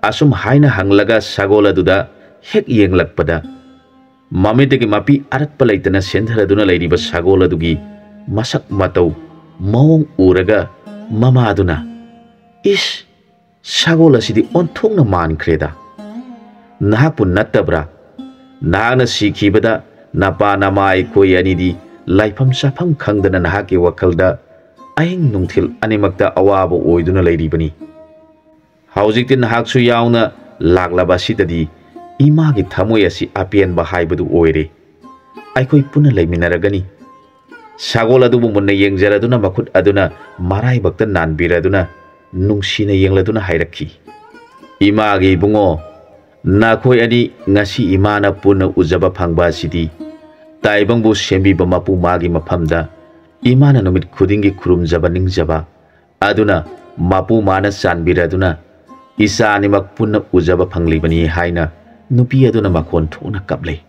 ꯑꯁꯨꯝ ꯍꯥꯏꯅ ꯍꯪꯂꯒ ꯁꯒꯣꯜ ꯑꯗꯨꯗ ꯍꯦꯛ ꯌꯦꯡꯂꯛꯄꯗ, ꯃꯃꯤꯠꯇꯒꯤ ꯃꯄꯤ ꯑꯔꯠꯄ ꯂꯩꯇꯅ ꯁꯦꯟꯊꯔꯗꯨꯅ ꯂꯩꯔꯤꯕ ꯁꯒꯣꯜ ꯑꯗꯨꯒꯤ ꯃꯁꯛ ꯃꯇꯧ, ꯃꯑꯣꯡ ꯎꯔꯒ ꯃꯃꯥꯗꯨꯅ, "ꯏꯁ, ꯁꯒꯣꯜ ꯑꯁꯤꯗꯤ ꯑꯣꯟꯊꯣꯛꯅ ꯃꯥꯟꯈ꯭ꯔꯦꯗ꯫ ꯅꯍꯥꯛꯄꯨ ꯅꯠꯇꯕ꯭ꯔꯥ? ꯅꯍꯥꯛꯅ ꯁꯤꯈꯤꯕꯗ ꯅꯄꯥ ꯅꯃꯥ ꯑꯩꯈꯣꯏ ꯑꯅꯤꯗꯤ ꯂꯩꯐꯝ ꯆꯥꯐꯝ ꯈꯪꯗꯅ ꯅꯍꯥꯛꯀꯤ ꯋꯥꯈꯜꯗ ꯑꯍꯤꯡ ꯅꯨꯡꯊꯤꯜ ꯑꯅꯤꯃꯛꯇ ꯑꯋꯥꯕ ꯑꯣꯏꯗꯨꯅ ꯂꯩꯔꯤꯕꯅꯤ꯫ ꯍꯧꯖꯤꯛꯇꯤ ꯅꯍꯥꯛꯁꯨ ꯌꯥꯎꯅ ꯂꯥꯛꯂꯕ ꯑꯁꯤꯗꯗꯤ ꯏꯃꯥꯒꯤ ꯊꯃꯣꯏ ꯑꯁꯤ ꯑꯄꯦꯟꯕ ꯍꯥꯏꯕꯗꯨ ꯑꯣꯏꯔꯦ꯫ ꯑꯩꯈꯣꯏ ꯄꯨꯟꯅ ꯂꯩꯃꯤꯟꯅꯔꯒꯅꯤ꯫" ꯁꯒꯣꯜ ꯑꯗꯨꯕꯨ ꯃꯨꯟꯅ ꯌꯦꯡꯖꯔꯗꯨꯅ ꯃꯈꯨꯠ ꯑꯗꯨꯅ ꯃꯔꯥꯏꯕꯛꯇ ꯅꯥꯟꯕꯤꯔꯗꯨꯅ ꯅꯨꯡꯁꯤꯅ ꯌꯦꯡꯂꯗꯨꯅ ꯍꯥꯏꯔꯛꯈꯤ, "ꯏꯃꯥꯒꯤ ꯏꯕꯨꯡꯉꯣ, ꯅꯈꯣꯏ ꯑꯅꯤ ꯉꯁꯤ ꯏꯃꯥꯅ ꯄꯨꯟꯅ ꯎꯖꯕ ꯐꯪꯕ ꯑꯁꯤꯗꯤ ꯇꯥꯏꯕꯪꯕꯨ ꯁꯦꯝꯕꯤꯕ ꯃꯄꯨ ꯃꯥꯒꯤ ꯃꯐꯝꯗ ꯏꯃꯥꯅ ꯅꯨꯃꯤꯠ ꯈꯨꯗꯤꯡꯒꯤ ꯈꯨꯔꯨꯝꯖꯕ ꯅꯤꯡꯖꯕ ꯑꯗꯨꯅ ꯃꯄꯨ ꯃꯥꯅ ꯆꯥꯟꯕꯤꯔꯗꯨꯅ ꯏꯆꯥ ꯑꯅꯤꯃꯛ ꯄꯨꯟꯅ ꯎꯖꯕ ꯐꯪꯂꯤꯕꯅꯤ" ꯍꯥꯏꯅ ꯅꯨꯄꯤ ꯑꯗꯨꯅ ꯃꯈꯣꯟ ꯊꯣꯛꯅ ꯀꯞꯂꯦ꯫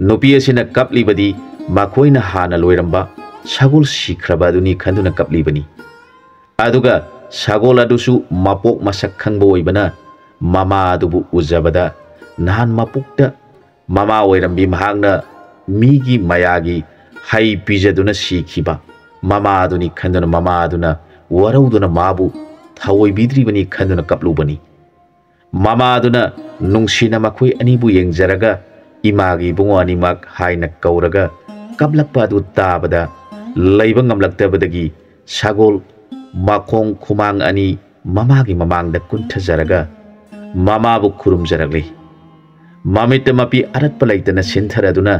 ꯅꯨꯄꯤ ꯑꯁꯤꯅ ꯀꯞꯂꯤꯕꯗꯤ ꯃꯈꯣꯏꯅ ꯍꯥꯟꯅ ꯂꯣꯏꯔꯝꯕ ꯁꯒꯣꯜ ꯁꯤꯈ꯭ꯔꯕ ꯑꯗꯨꯅꯤ ꯈꯟꯗꯨꯅ ꯀꯞꯂꯤꯕꯅꯤ꯫ ꯑꯗꯨꯒ ꯁꯒꯣꯜ ꯑꯗꯨꯁꯨ ꯃꯄꯣꯛ ꯃꯁꯛ ꯈꯪꯕ ꯑꯣꯏꯕꯅ ꯃꯃꯥ ꯑꯗꯨꯕꯨ ꯎꯖꯕꯗ ꯅꯍꯥꯟ ꯃꯄꯣꯛꯇ ꯃꯃꯥ ꯑꯣꯏꯔꯝꯕꯤ ꯃꯍꯥꯛꯅ ꯃꯤꯒꯤ ꯃꯌꯥꯒꯤ ꯍꯩ ꯄꯤꯖꯗꯨꯅ ꯁꯤꯈꯤꯕ ꯃꯃꯥ ꯑꯗꯨꯅꯤ ꯈꯟꯗꯨꯅ ꯃꯃꯥ ꯑꯗꯨꯅ ꯋꯥꯔꯧꯗꯨꯅ ꯃꯥꯕꯨ ꯊꯑꯣꯏꯕꯤꯗ꯭ꯔꯤꯕꯅꯤ ꯈꯟꯗꯨꯅ ꯀꯞꯂꯨꯕꯅꯤ꯫ ꯃꯃꯥ ꯑꯗꯨꯅ ꯅꯨꯡꯁꯤꯅ ꯃꯈꯣꯏ ꯑꯅꯤꯕꯨ ꯌꯦꯡꯖꯔꯒ "ꯏꯃꯥꯒꯤ ꯏꯕꯨꯡꯉꯣ ꯑꯅꯤꯃꯛ" ꯍꯥꯏꯅ ꯀꯧꯔꯒ ꯀꯞꯂꯛꯄ ꯑꯗꯨ ꯇꯥꯕꯗ ꯂꯩꯕ ꯉꯝꯂꯛꯇꯕꯗꯒꯤ ꯁꯒꯣꯜ ꯃꯈꯣꯡ ꯈꯨꯃꯥꯡ ꯑꯅꯤ ꯃꯃꯥꯒꯤ ꯃꯃꯥꯡꯗ ꯀꯨꯟꯊꯖꯔꯒ ꯃꯃꯥꯕꯨ ꯈꯨꯔꯨꯝꯖꯔꯛꯂꯤ꯫ ꯃꯃꯤꯠꯇ ꯃꯄꯤ ꯑꯔꯠꯄ ꯂꯩꯇꯅ ꯁꯤꯟꯊꯔꯗꯨꯅ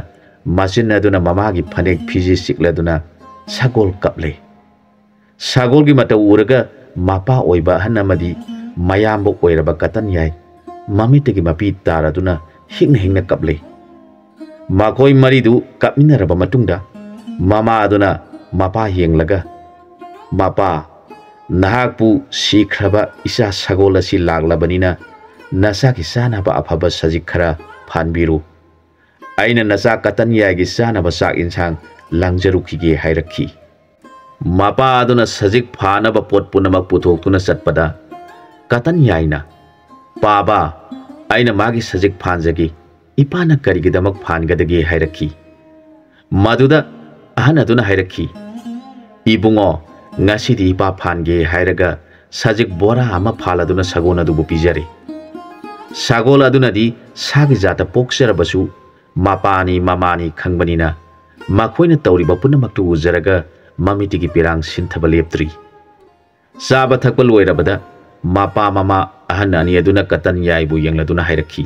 ꯃꯆꯤꯟ ꯑꯗꯨꯅ ꯃꯃꯥꯒꯤ ꯐꯅꯦꯛ ꯐꯤꯖꯤ ꯆꯤꯛꯂꯗꯨꯅ ꯁꯒꯣꯜ ꯀꯞꯂꯤ꯫ ꯁꯒꯣꯜꯒꯤ ꯃꯇꯧ ꯎꯔꯒ ꯃꯄꯥ ꯑꯣꯏꯕ ꯑꯍꯟ ꯑꯃꯗꯤ ꯃꯌꯥꯝꯕ ꯑꯣꯏꯔꯕ ꯀꯇꯟ ꯌꯥꯏ ꯃꯃꯤꯠꯇꯒꯤ ꯃꯄꯤ ꯇꯥꯔꯗꯨꯅ ꯍꯤꯡꯅ ꯍꯤꯡꯅ ꯀꯞꯂꯤ꯫ ꯃꯈꯣꯏ ꯃꯔꯤꯗꯨ ꯀꯞꯃꯤꯟꯅꯔꯕ ꯃꯇꯨꯡꯗ ꯃꯃꯥ ꯑꯗꯨꯅ ꯃꯄꯥ ꯌꯦꯡꯂꯒ, "ꯃꯄꯥ, ꯅꯍꯥꯛꯄꯨ ꯁꯤꯈ꯭ꯔꯕ ꯏꯆꯥ ꯁꯒꯣꯜ ꯑꯁꯤ ꯂꯥꯛꯂꯕꯅꯤꯅ ꯅꯆꯥꯒꯤ ꯆꯥꯅꯕ ꯑꯐꯕ ꯁꯖꯤꯛ ꯈꯔ ꯐꯥꯟꯕꯤꯔꯨ꯫ ꯑꯩꯅ ꯅꯆꯥ ꯀꯇꯟ ꯌꯥꯏꯒꯤ ꯆꯥꯅꯕ ꯆꯥꯛ ꯏꯟꯁꯥꯡ ꯂꯥꯡꯖꯔꯨꯈꯤꯒꯦ" ꯍꯥꯏꯔꯛꯈꯤ꯫ ꯃꯄꯥ ꯑꯗꯨꯅ ꯁꯖꯤꯛ ꯐꯥꯅꯕ ꯄꯣꯠ ꯄꯨꯝꯅꯃꯛ ꯄꯨꯊꯣꯛꯇꯨꯅ ꯆꯠꯄꯗ, ꯀꯇꯟ ꯌꯥꯏꯅ, "ꯄꯥꯕꯥ, ꯑꯩꯅ ꯃꯥꯒꯤ ꯁꯖꯤꯛ ꯐꯥꯟꯖꯒꯦ, ꯏꯄꯥꯅ ꯀꯔꯤꯒꯤꯗꯃꯛ ꯐꯥꯟꯒꯗꯒꯦ?" ꯍꯥꯏꯔꯛꯈꯤ꯫ ꯃꯗꯨꯗ ꯑꯍꯟ ꯑꯗꯨꯅ ꯍꯥꯏꯔꯛꯈꯤ, "ꯏꯕꯨꯡꯉꯣ, ꯉꯁꯤꯗꯤ ꯏꯄꯥ ꯐꯥꯟꯒꯦ" ꯍꯥꯏꯔꯒ ꯁꯖꯤꯛ ꯕꯣꯔꯥ ꯑꯃ ꯐꯥꯜꯂꯗꯨꯅ ꯁꯒꯣꯜ ꯑꯗꯨꯕꯨ ꯄꯤꯖꯔꯦ꯫ ꯁꯒꯣꯜ ꯑꯗꯨꯅꯗꯤ ꯁꯥꯒꯤ ꯖꯥꯠꯇ ꯄꯣꯛꯆꯔꯕꯁꯨ ꯃꯄꯥꯅꯤ ꯃꯃꯥꯅꯤ ꯈꯪꯕꯅꯤꯅ ꯃꯈꯣꯏꯅ ꯇꯧꯔꯤꯕ ꯄꯨꯝꯅꯃꯛꯇꯨ ꯎꯖꯔꯒ ꯃꯃꯤꯠꯇꯒꯤ ꯄꯤꯔꯥꯡ ꯁꯤꯟꯊꯕ ꯂꯦꯞꯇ꯭ꯔꯤ꯫ ꯆꯥꯕ ꯊꯛꯄ ꯂꯣꯏꯔꯕꯗ ꯃꯄꯥ ꯃꯃꯥ ꯑꯍꯟ ꯑꯅꯤ ꯑꯗꯨꯅ ꯀꯇꯟ ꯌꯥꯏꯕꯨ ꯌꯦꯡꯂꯗꯨꯅ ꯍꯥꯏꯔꯛꯈꯤ,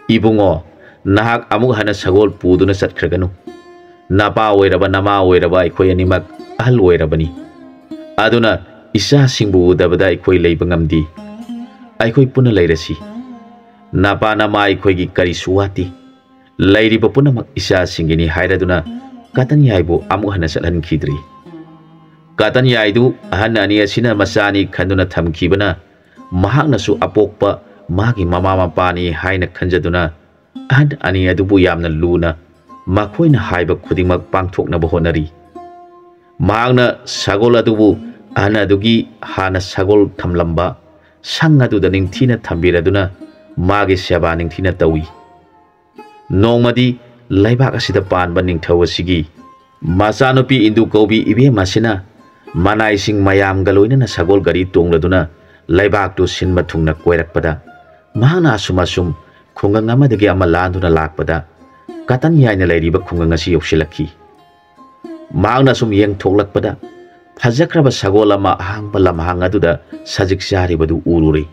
"ꯏꯕꯨꯡꯉꯣ, ꯅꯍꯥꯛ ꯑꯃꯨꯛ ꯍꯟꯅ ꯁꯒꯣꯜ ꯄꯨꯗꯨꯅ ꯆꯠꯈ꯭ꯔꯒꯅꯨ꯫ ꯅꯄꯥ ꯑꯣꯏꯔꯕ ꯅꯃꯥ ꯑꯣꯏꯔꯕ ꯑꯩꯈꯣꯏ ꯑꯅꯤꯃꯛ ꯑꯍꯜ ꯑꯣꯏꯔꯕꯅꯤ꯫ ꯑꯗꯨꯅ ꯏꯆꯥꯁꯤꯡꯕꯨ ꯎꯗꯕꯗ ꯑꯩꯈꯣꯏ ꯂꯩꯕ ꯉꯝꯗꯦ꯫ ꯑꯩꯈꯣꯏ ꯄꯨꯟꯅ ꯂꯩꯔꯁꯤ꯫ ꯅꯄꯥ ꯅꯃꯥ ꯑꯩꯈꯣꯏꯒꯤ ꯀꯔꯤꯁꯨ ꯋꯥꯠꯇꯦ꯫ ꯂꯩꯔꯤꯕ ꯄꯨꯝꯅꯃꯛ ꯏꯆꯥꯁꯤꯡꯒꯤꯅꯤ" ꯍꯥꯏꯔꯗꯨꯅ ꯀꯇꯟ ꯌꯥꯏꯕꯨ ꯑꯃꯨꯛ ꯍꯟꯅ ꯆꯠꯍꯟꯈꯤꯗ꯭ꯔꯤ꯫ ꯀꯇꯟ ꯌꯥꯏꯗꯨ ꯑꯍꯟ ꯑꯅꯤ ꯑꯁꯤꯅ ꯃꯆꯥꯅꯤ ꯈꯟꯗꯨꯅ ꯊꯝꯈꯤꯕꯅ, ꯃꯍꯥꯛꯅꯁꯨ ꯑꯄꯣꯛꯄ ꯃꯥꯒꯤ ꯃꯃꯥ ꯃꯄꯥꯅꯤ ꯍꯥꯏꯅ ꯈꯟꯖꯗꯨꯅ ꯑꯍꯟ ꯑꯅꯤ ꯑꯗꯨꯕꯨ ꯌꯥꯝꯅ ꯂꯨꯅ ꯃꯈꯣꯏꯅ ꯍꯥꯏꯕ ꯈꯨꯗꯤꯡꯃꯛ ꯄꯥꯡꯊꯣꯛꯅꯕ ꯍꯣꯠꯅꯔꯤ꯫ ꯃꯍꯥꯛꯅ ꯁꯒꯣꯜ ꯑꯗꯨꯕꯨ ꯑꯍꯟ ꯑꯗꯨꯒꯤ ꯍꯥꯟꯅ ꯁꯒꯣꯜ ꯊꯝꯂꯝꯕ ꯁꯪ ꯑꯗꯨꯗ ꯅꯤꯡꯊꯤꯅ ꯊꯝꯕꯤꯔꯗꯨꯅ ꯃꯥꯒꯤ ꯁꯦꯕꯥ ꯅꯤꯡꯊꯤꯅ ꯇꯧꯏ꯫ ꯅꯣꯡꯃꯗꯤ ꯂꯩꯕꯥꯛ ꯑꯁꯤꯗ ꯄꯥꯟꯕ ꯅꯤꯡꯊꯧ ꯑꯁꯤꯒꯤ ꯃꯆꯥꯅꯨꯄꯤ ꯏꯟꯗꯨ ꯀꯧꯕꯤ ꯏꯕꯦꯝ ꯑꯁꯤꯅ ꯃꯅꯥꯏꯁꯤꯡ ꯃꯌꯥꯝꯒ ꯂꯣꯏꯅꯅ ꯁꯒꯣꯜ ꯒꯥꯔꯤ ꯇꯣꯡꯂꯗꯨꯅ ꯂꯩꯕꯥꯛꯇꯨ ꯁꯤꯟꯕ ꯊꯨꯡꯅ ꯀꯣꯏꯔꯛꯄꯗ, ꯃꯍꯥꯛꯅ ꯑꯁꯨꯝ ꯑꯁꯨꯝ ꯈꯨꯡꯒꯪ ꯑꯃꯗꯒꯤ ꯑꯃ ꯂꯥꯟꯗꯨꯅ ꯂꯥꯛꯄꯗ, ꯀꯇꯟ ꯌꯥꯏꯅ ꯂꯩꯔꯤꯕ ꯈꯨꯡꯒꯪ ꯑꯁꯤ ꯌꯧꯁꯤꯜꯂꯛꯈꯤ꯫ ꯃꯍꯥꯛꯅ ꯁꯨꯝ ꯌꯦꯡꯊꯣꯛꯂꯛꯄꯗ, ꯐꯖꯈ꯭ꯔꯕ ꯁꯒꯣꯜ ꯑꯃ ꯑꯍꯥꯡꯕ ꯂꯝꯍꯥꯡ ꯑꯗꯨꯗ ꯁꯖꯤꯛ ꯆꯥꯔꯤꯕꯗꯨ ꯎꯔꯨꯔꯦ꯫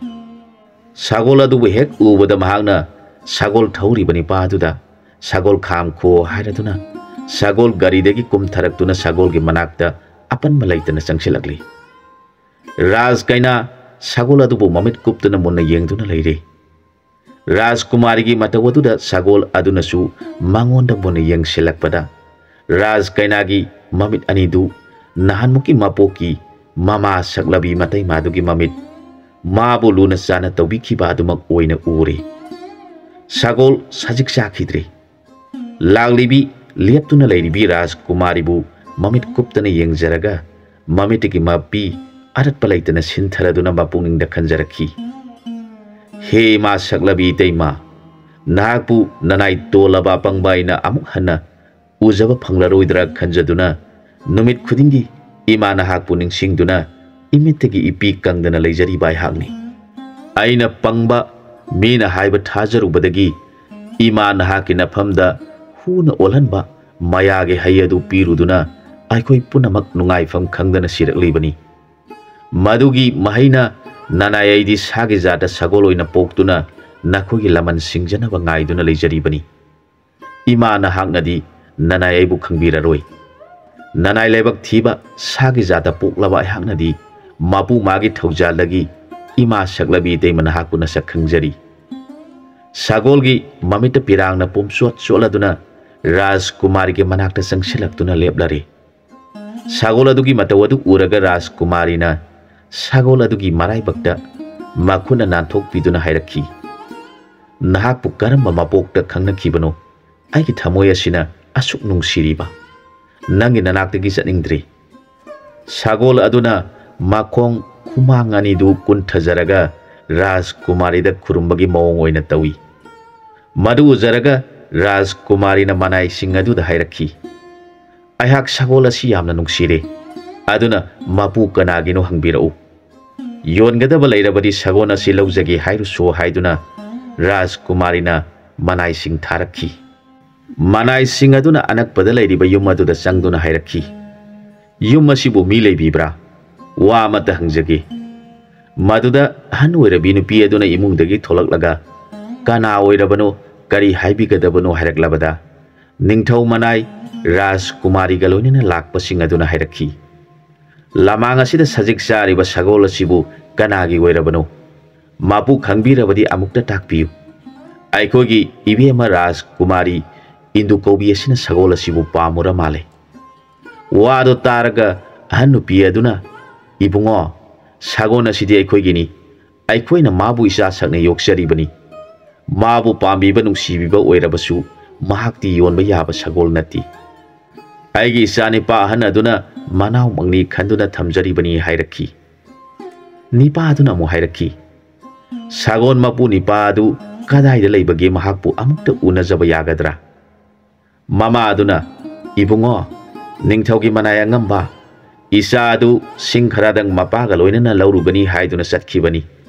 ꯁꯒꯣꯜ ꯑꯗꯨꯕꯨ ꯍꯦꯛ ꯎꯕꯗ ꯃꯍꯥꯛꯅ ꯁꯒꯣꯜ ꯊꯧꯔꯤꯕ ꯅꯤꯄꯥ ꯑꯗꯨꯗ "ꯁꯒꯣꯜ ꯈꯥꯝꯈꯣ" ꯍꯥꯏꯔꯗꯨꯅ ꯁꯒꯣꯜ ꯒꯥꯔꯤꯗꯒꯤ ꯀꯨꯝꯊꯔꯛꯇꯨꯅ ꯁꯒꯣꯜꯒꯤ ꯃꯅꯥꯛꯇ ꯑꯄꯟꯕ ꯂꯩꯇꯅ ꯆꯪꯁꯤꯜꯂꯛꯂꯤ꯫ ꯔꯥꯖ ꯀꯩꯅꯥ ꯁꯒꯣꯜ ꯑꯗꯨꯕꯨ ꯃꯃꯤꯠ ꯀꯨꯞꯇꯨꯅ ꯃꯨꯟꯅ ꯌꯦꯡꯗꯨꯅ ꯂꯩꯔꯦ꯫ ꯔꯥꯖꯀꯨꯃꯥꯔꯤꯒꯤ ꯃꯇꯧ ꯑꯗꯨꯗ ꯁꯒꯣꯜ ꯑꯗꯨꯅꯁꯨ ꯃꯉꯣꯟꯗ ꯃꯨꯟꯅ ꯌꯦꯡꯁꯤꯜꯂꯛꯄꯗ, ꯔꯥꯖ ꯀꯩꯅꯥꯒꯤ ꯃꯃꯤꯠ ꯑꯅꯤꯗꯨ ꯅꯍꯥꯟꯃꯨꯛꯀꯤ ꯃꯄꯣꯛꯀꯤ ꯃꯃꯥ ꯁꯛꯂꯕꯤ ꯃꯇꯩꯃꯥꯗꯨꯒꯤ ꯃꯃꯤꯠ, ꯃꯥꯕꯨ ꯂꯨꯅ ꯆꯥꯟꯅ ꯇꯧꯕꯤꯈꯤꯕ ꯑꯗꯨꯃꯛ ꯑꯣꯏꯅ ꯎꯔꯦ꯫ ꯁꯒꯣꯜ ꯁꯖꯤꯛ ꯆꯥꯈꯤꯗ꯭ꯔꯦ꯫ ꯂꯥꯛꯂꯤꯕꯤ ꯂꯦꯞꯇꯨꯅ ꯂꯩꯔꯤꯕꯤ ꯔꯥꯖꯀꯨꯃꯥꯔꯤꯕꯨ ꯃꯃꯤꯠ ꯀꯨꯞꯇꯅ ꯌꯦꯡꯖꯔꯒ ꯃꯃꯤꯠꯇꯒꯤ ꯃꯄꯤ ꯑꯔꯠꯄ ꯂꯩꯇꯅ ꯁꯤꯟꯊꯔꯗꯨꯅ ꯃꯄꯨꯛꯅꯤꯡꯗ ꯈꯟꯖꯔꯛꯈꯤ꯫ ꯍꯦ ꯏꯃꯥ ꯁꯛꯂꯕꯤ ꯏꯇꯩꯃ, ꯅꯍꯥꯛꯄꯨ ꯅꯅꯥꯏ ꯇꯣꯜꯂꯕ ꯑꯄꯪꯕ ꯑꯩꯅ ꯑꯃꯨꯛ ꯍꯟꯅ ꯎꯖꯕ ꯐꯪꯂꯔꯣꯏꯗ꯭ꯔꯥ ꯈꯟꯖꯗꯨꯅ ꯅꯨꯃꯤꯠ ꯈꯨꯗꯤꯡꯒꯤ ꯏꯃꯥ ꯅꯍꯥꯛꯄꯨ ꯅꯤꯡꯁꯤꯡꯗꯨꯅ ꯏꯃꯤꯠꯇꯒꯤ ꯏꯄꯤ ꯀꯪꯗꯅ ꯂꯩꯖꯔꯤꯕ ꯑꯩꯍꯥꯛꯅꯤ꯫ ꯑꯩꯅ ꯄꯪꯕ, ꯃꯤꯅ ꯍꯥꯏꯕ ꯊꯥꯖꯔꯨꯕꯗꯒꯤ ꯏꯃꯥ ꯅꯍꯥꯛꯀꯤ ꯅꯐꯝꯗ ꯍꯨꯅ ꯑꯣꯜꯍꯟꯕ ꯃꯌꯥꯒꯤ ꯍꯩ ꯑꯗꯨ ꯄꯤꯔꯨꯗꯨꯅ ꯑꯩꯈꯣꯏ ꯄꯨꯝꯅꯃꯛ ꯅꯨꯡꯉꯥꯏꯐꯝ ꯈꯪꯗꯅ ꯁꯤꯔꯛꯂꯤꯕꯅꯤ꯫ ꯃꯗꯨꯒꯤ ꯃꯍꯩꯅ ꯅꯅꯥꯏ ꯑꯩꯗꯤ ꯁꯥꯒꯤ ꯖꯥꯠꯇ ꯁꯒꯣꯜ ꯑꯣꯏꯅ ꯄꯣꯛꯇꯨꯅ ꯅꯈꯣꯏꯒꯤ ꯂꯃꯟ ꯁꯤꯡꯖꯅꯕ ꯉꯥꯏꯗꯨꯅ ꯂꯩꯖꯔꯤꯕꯅꯤ꯫ ꯏꯃꯥ ꯅꯍꯥꯛꯅꯗꯤ ꯅꯅꯥꯏ ꯑꯩꯕꯨ ꯈꯪꯕꯤꯔꯔꯣꯏ꯫ ꯅꯅꯥꯏ ꯂꯥꯏꯕꯛ ꯊꯤꯕ ꯁꯥꯒꯤ ꯖꯥꯠꯇ ꯄꯣꯛꯂꯕ ꯑꯩꯍꯥꯛꯅꯗꯤ ꯃꯄꯨ ꯃꯥꯒꯤ ꯊꯧꯖꯥꯜꯗꯒꯤ ꯏꯃꯥ ꯁꯛꯂꯕꯤ ꯏꯇꯩꯃ ꯅꯍꯥꯛꯄꯨ ꯅꯁꯛ ꯈꯪꯖꯔꯤ꯫ ꯁꯒꯣꯜꯒꯤ ꯃꯃꯤꯠꯇ ꯄꯤꯔꯥꯡꯅ ꯄꯨꯝꯆꯣꯠ ꯆꯣꯠꯂꯗꯨꯅ ꯔꯥꯖꯀꯨꯃꯥꯔꯤꯒꯤ ꯃꯅꯥꯛꯇ ꯆꯪꯁꯤꯜꯂꯛꯇꯨꯅ ꯂꯦꯞꯂꯔꯦ꯫ ꯁꯒꯣꯜ ꯑꯗꯨꯒꯤ ꯃꯇꯧ ꯑꯗꯨ ꯎꯔꯒ ꯔꯥꯖꯀꯨꯃꯥꯔꯤꯅ ꯁꯒꯣꯜ ꯑꯗꯨꯒꯤ ꯃꯔꯥꯏꯕꯛꯇ ꯃꯈꯨꯠꯅ ꯅꯥꯟꯊꯣꯛꯄꯤꯗꯨꯅ ꯍꯥꯏꯔꯛꯈꯤ, "ꯅꯍꯥꯛꯄꯨ ꯀꯔꯝꯕ ꯃꯄꯣꯛꯇ ꯈꯪꯅꯈꯤꯕꯅꯣ? ꯑꯩꯒꯤ ꯊꯃꯣꯏ ꯑꯁꯤꯅ ꯑꯁꯨꯛ ꯅꯨꯡꯁꯤꯔꯤꯕ ꯅꯪꯒꯤ ꯅꯅꯥꯛꯇꯒꯤ ꯆꯠꯅꯤꯡꯗ꯭ꯔꯤ꯫" ꯁꯒꯣꯜ ꯑꯗꯨꯅ ꯃꯈꯣꯡ ꯈꯨꯃꯥꯡ ꯑꯅꯤꯗꯨ ꯀꯨꯟꯊꯖꯔꯒ ꯔꯥꯖꯀꯨꯃꯥꯔꯤꯗ ꯈꯨꯔꯨꯝꯕꯒꯤ ꯃꯑꯣꯡ ꯑꯣꯏꯅ ꯇꯧꯏ꯫ ꯃꯗꯨ ꯎꯖꯔꯒ ꯔꯥꯖꯀꯨꯃꯥꯔꯤꯅ ꯃꯅꯥꯏꯁꯤꯡ ꯑꯗꯨꯗ ꯍꯥꯏꯔꯛꯈꯤ, "ꯑꯩꯍꯥꯛ ꯁꯒꯣꯜ ꯑꯁꯤ ꯌꯥꯝꯅ ꯅꯨꯡꯁꯤꯔꯦ, ꯑꯗꯨꯅ ꯃꯄꯨ ꯀꯅꯥꯒꯤꯅꯣ ꯍꯪꯕꯤꯔꯛꯎ꯫ ꯌꯣꯟꯒꯗꯕ ꯂꯩꯔꯕꯗꯤ ꯁꯒꯣꯜ ꯑꯁꯤ ꯂꯧꯖꯒꯦ ꯍꯥꯏꯔꯨꯁꯣ" ꯍꯥꯏꯗꯨꯅ ꯔꯥꯖꯀꯨꯃꯥꯔꯤꯅ ꯃꯅꯥꯏꯁꯤꯡ ꯊꯥꯔꯛꯈꯤ꯫ ꯃꯅꯥꯏꯁꯤꯡ ꯑꯗꯨꯅ ꯑꯅꯛꯄꯗ ꯂꯩꯔꯤꯕ ꯌꯨꯝ ꯑꯗꯨꯗ ꯆꯪꯗꯨꯅ ꯍꯥꯏꯔꯛꯈꯤ, "ꯌꯨꯝ ꯑꯁꯤꯕꯨ ꯃꯤ ꯂꯩꯕꯤꯕ꯭ꯔꯥ? ꯋꯥ ꯑꯃꯠꯇ ꯍꯪꯖꯒꯦ꯫" ꯃꯗꯨꯗ ꯑꯍꯟ ꯑꯣꯏꯔꯕꯤ ꯅꯨꯄꯤ ꯑꯗꯨꯅ ꯏꯃꯨꯡꯗꯒꯤ ꯊꯣꯛꯂꯛꯂꯒ, "ꯀꯅꯥ ꯑꯣꯏꯔꯕꯅꯣ? ꯀꯔꯤ ꯍꯥꯏꯕꯤꯒꯗꯕꯅꯣ?" ꯍꯥꯏꯔꯛꯂꯕꯗ, ꯅꯤꯡꯊꯧ ꯃꯅꯥꯏ ꯔꯥꯖꯀꯨꯃꯥꯔꯤꯒ ꯂꯣꯏꯅꯅ ꯂꯥꯛꯄꯁꯤꯡ ꯑꯗꯨꯅ ꯍꯥꯏꯔꯛꯈꯤ, "ꯂꯃꯥꯡ ꯑꯁꯤꯗ ꯁꯖꯤꯛ ꯆꯥꯔꯤꯕ ꯁꯒꯣꯜ ꯑꯁꯤꯕꯨ ꯀꯅꯥꯒꯤ ꯑꯣꯏꯔꯕꯅꯣ? ꯃꯄꯨ ꯈꯪꯕꯤꯔꯕꯗꯤ ꯑꯃꯨꯛꯇ ꯇꯥꯛꯄꯤꯌꯨ꯫ ꯑꯩꯈꯣꯏꯒꯤ ꯏꯕꯦꯝꯃ ꯔꯥꯖꯀꯨꯃꯥꯔꯤ ꯏꯟꯗꯨ ꯀꯧꯕꯤ ꯑꯁꯤꯅ ꯁꯒꯣꯜ ꯑꯁꯤꯕꯨ ꯄꯥꯝꯃꯨꯔ ꯃꯥꯜꯂꯦ꯫" ꯋꯥꯗꯨ ꯇꯥꯔꯒ ꯑꯍꯟ ꯅꯨꯄꯤ ꯑꯗꯨꯅ, "ꯏꯕꯨꯡꯉꯣ, ꯁꯒꯣꯜ ꯑꯁꯤꯗꯤ ꯑꯩꯈꯣꯏꯒꯤꯅꯤ꯫ ꯑꯩꯈꯣꯏꯅ ꯃꯥꯕꯨ ꯏꯆꯥ ꯁꯛꯅ ꯌꯣꯛꯆꯔꯤꯕꯅꯤ꯫ ꯃꯥꯕꯨ ꯄꯥꯝꯕꯤꯕ ꯅꯨꯡꯁꯤꯕꯤꯕ ꯑꯣꯏꯔꯕꯁꯨ ꯃꯍꯥꯛꯇꯤ ꯌꯣꯟꯕ ꯌꯥꯕ ꯁꯒꯣꯜ ꯅꯠꯇꯦ꯫ "ꯑꯩꯒꯤ ꯏꯆꯥ ꯅꯤꯄꯥ ꯑꯍꯟ ꯑꯗꯨꯅ ꯃꯅꯥꯎꯃꯛꯅꯤ ꯈꯟꯗꯨꯅ ꯊꯝꯖꯔꯤꯕꯅꯤ" ꯍꯥꯏꯔꯛꯈꯤ꯫ ꯅꯤꯄꯥ ꯑꯗꯨꯅ ꯑꯃꯨꯛ ꯍꯥꯏꯔꯛꯈꯤ, "ꯁꯒꯣꯜ ꯃꯄꯨ ꯅꯤꯄꯥ ꯑꯗꯨ ꯀꯗꯥꯏꯗ ꯂꯩꯕꯒꯦ? ꯃꯍꯥꯛꯄꯨ ꯑꯃꯨꯛꯇ ꯎꯅꯖꯕ ꯌꯥꯒꯗ꯭ꯔꯥ?" ꯃꯃꯥ ꯑꯗꯨꯅ, "ꯏꯕꯨꯡꯉꯣ, ꯅꯤꯡꯊꯧꯒꯤ ꯃꯅꯥꯏ ꯑꯉꯝꯕ, ꯏꯆꯥ ꯑꯗꯨ ꯁꯤꯡ ꯈꯔꯗꯪ ꯃꯄꯥꯒ ꯂꯣꯏꯅꯅ ꯂꯧꯔꯨꯒꯅꯤ ꯍꯥꯏꯗꯨꯅ ꯆꯠꯈꯤꯕꯅꯤ,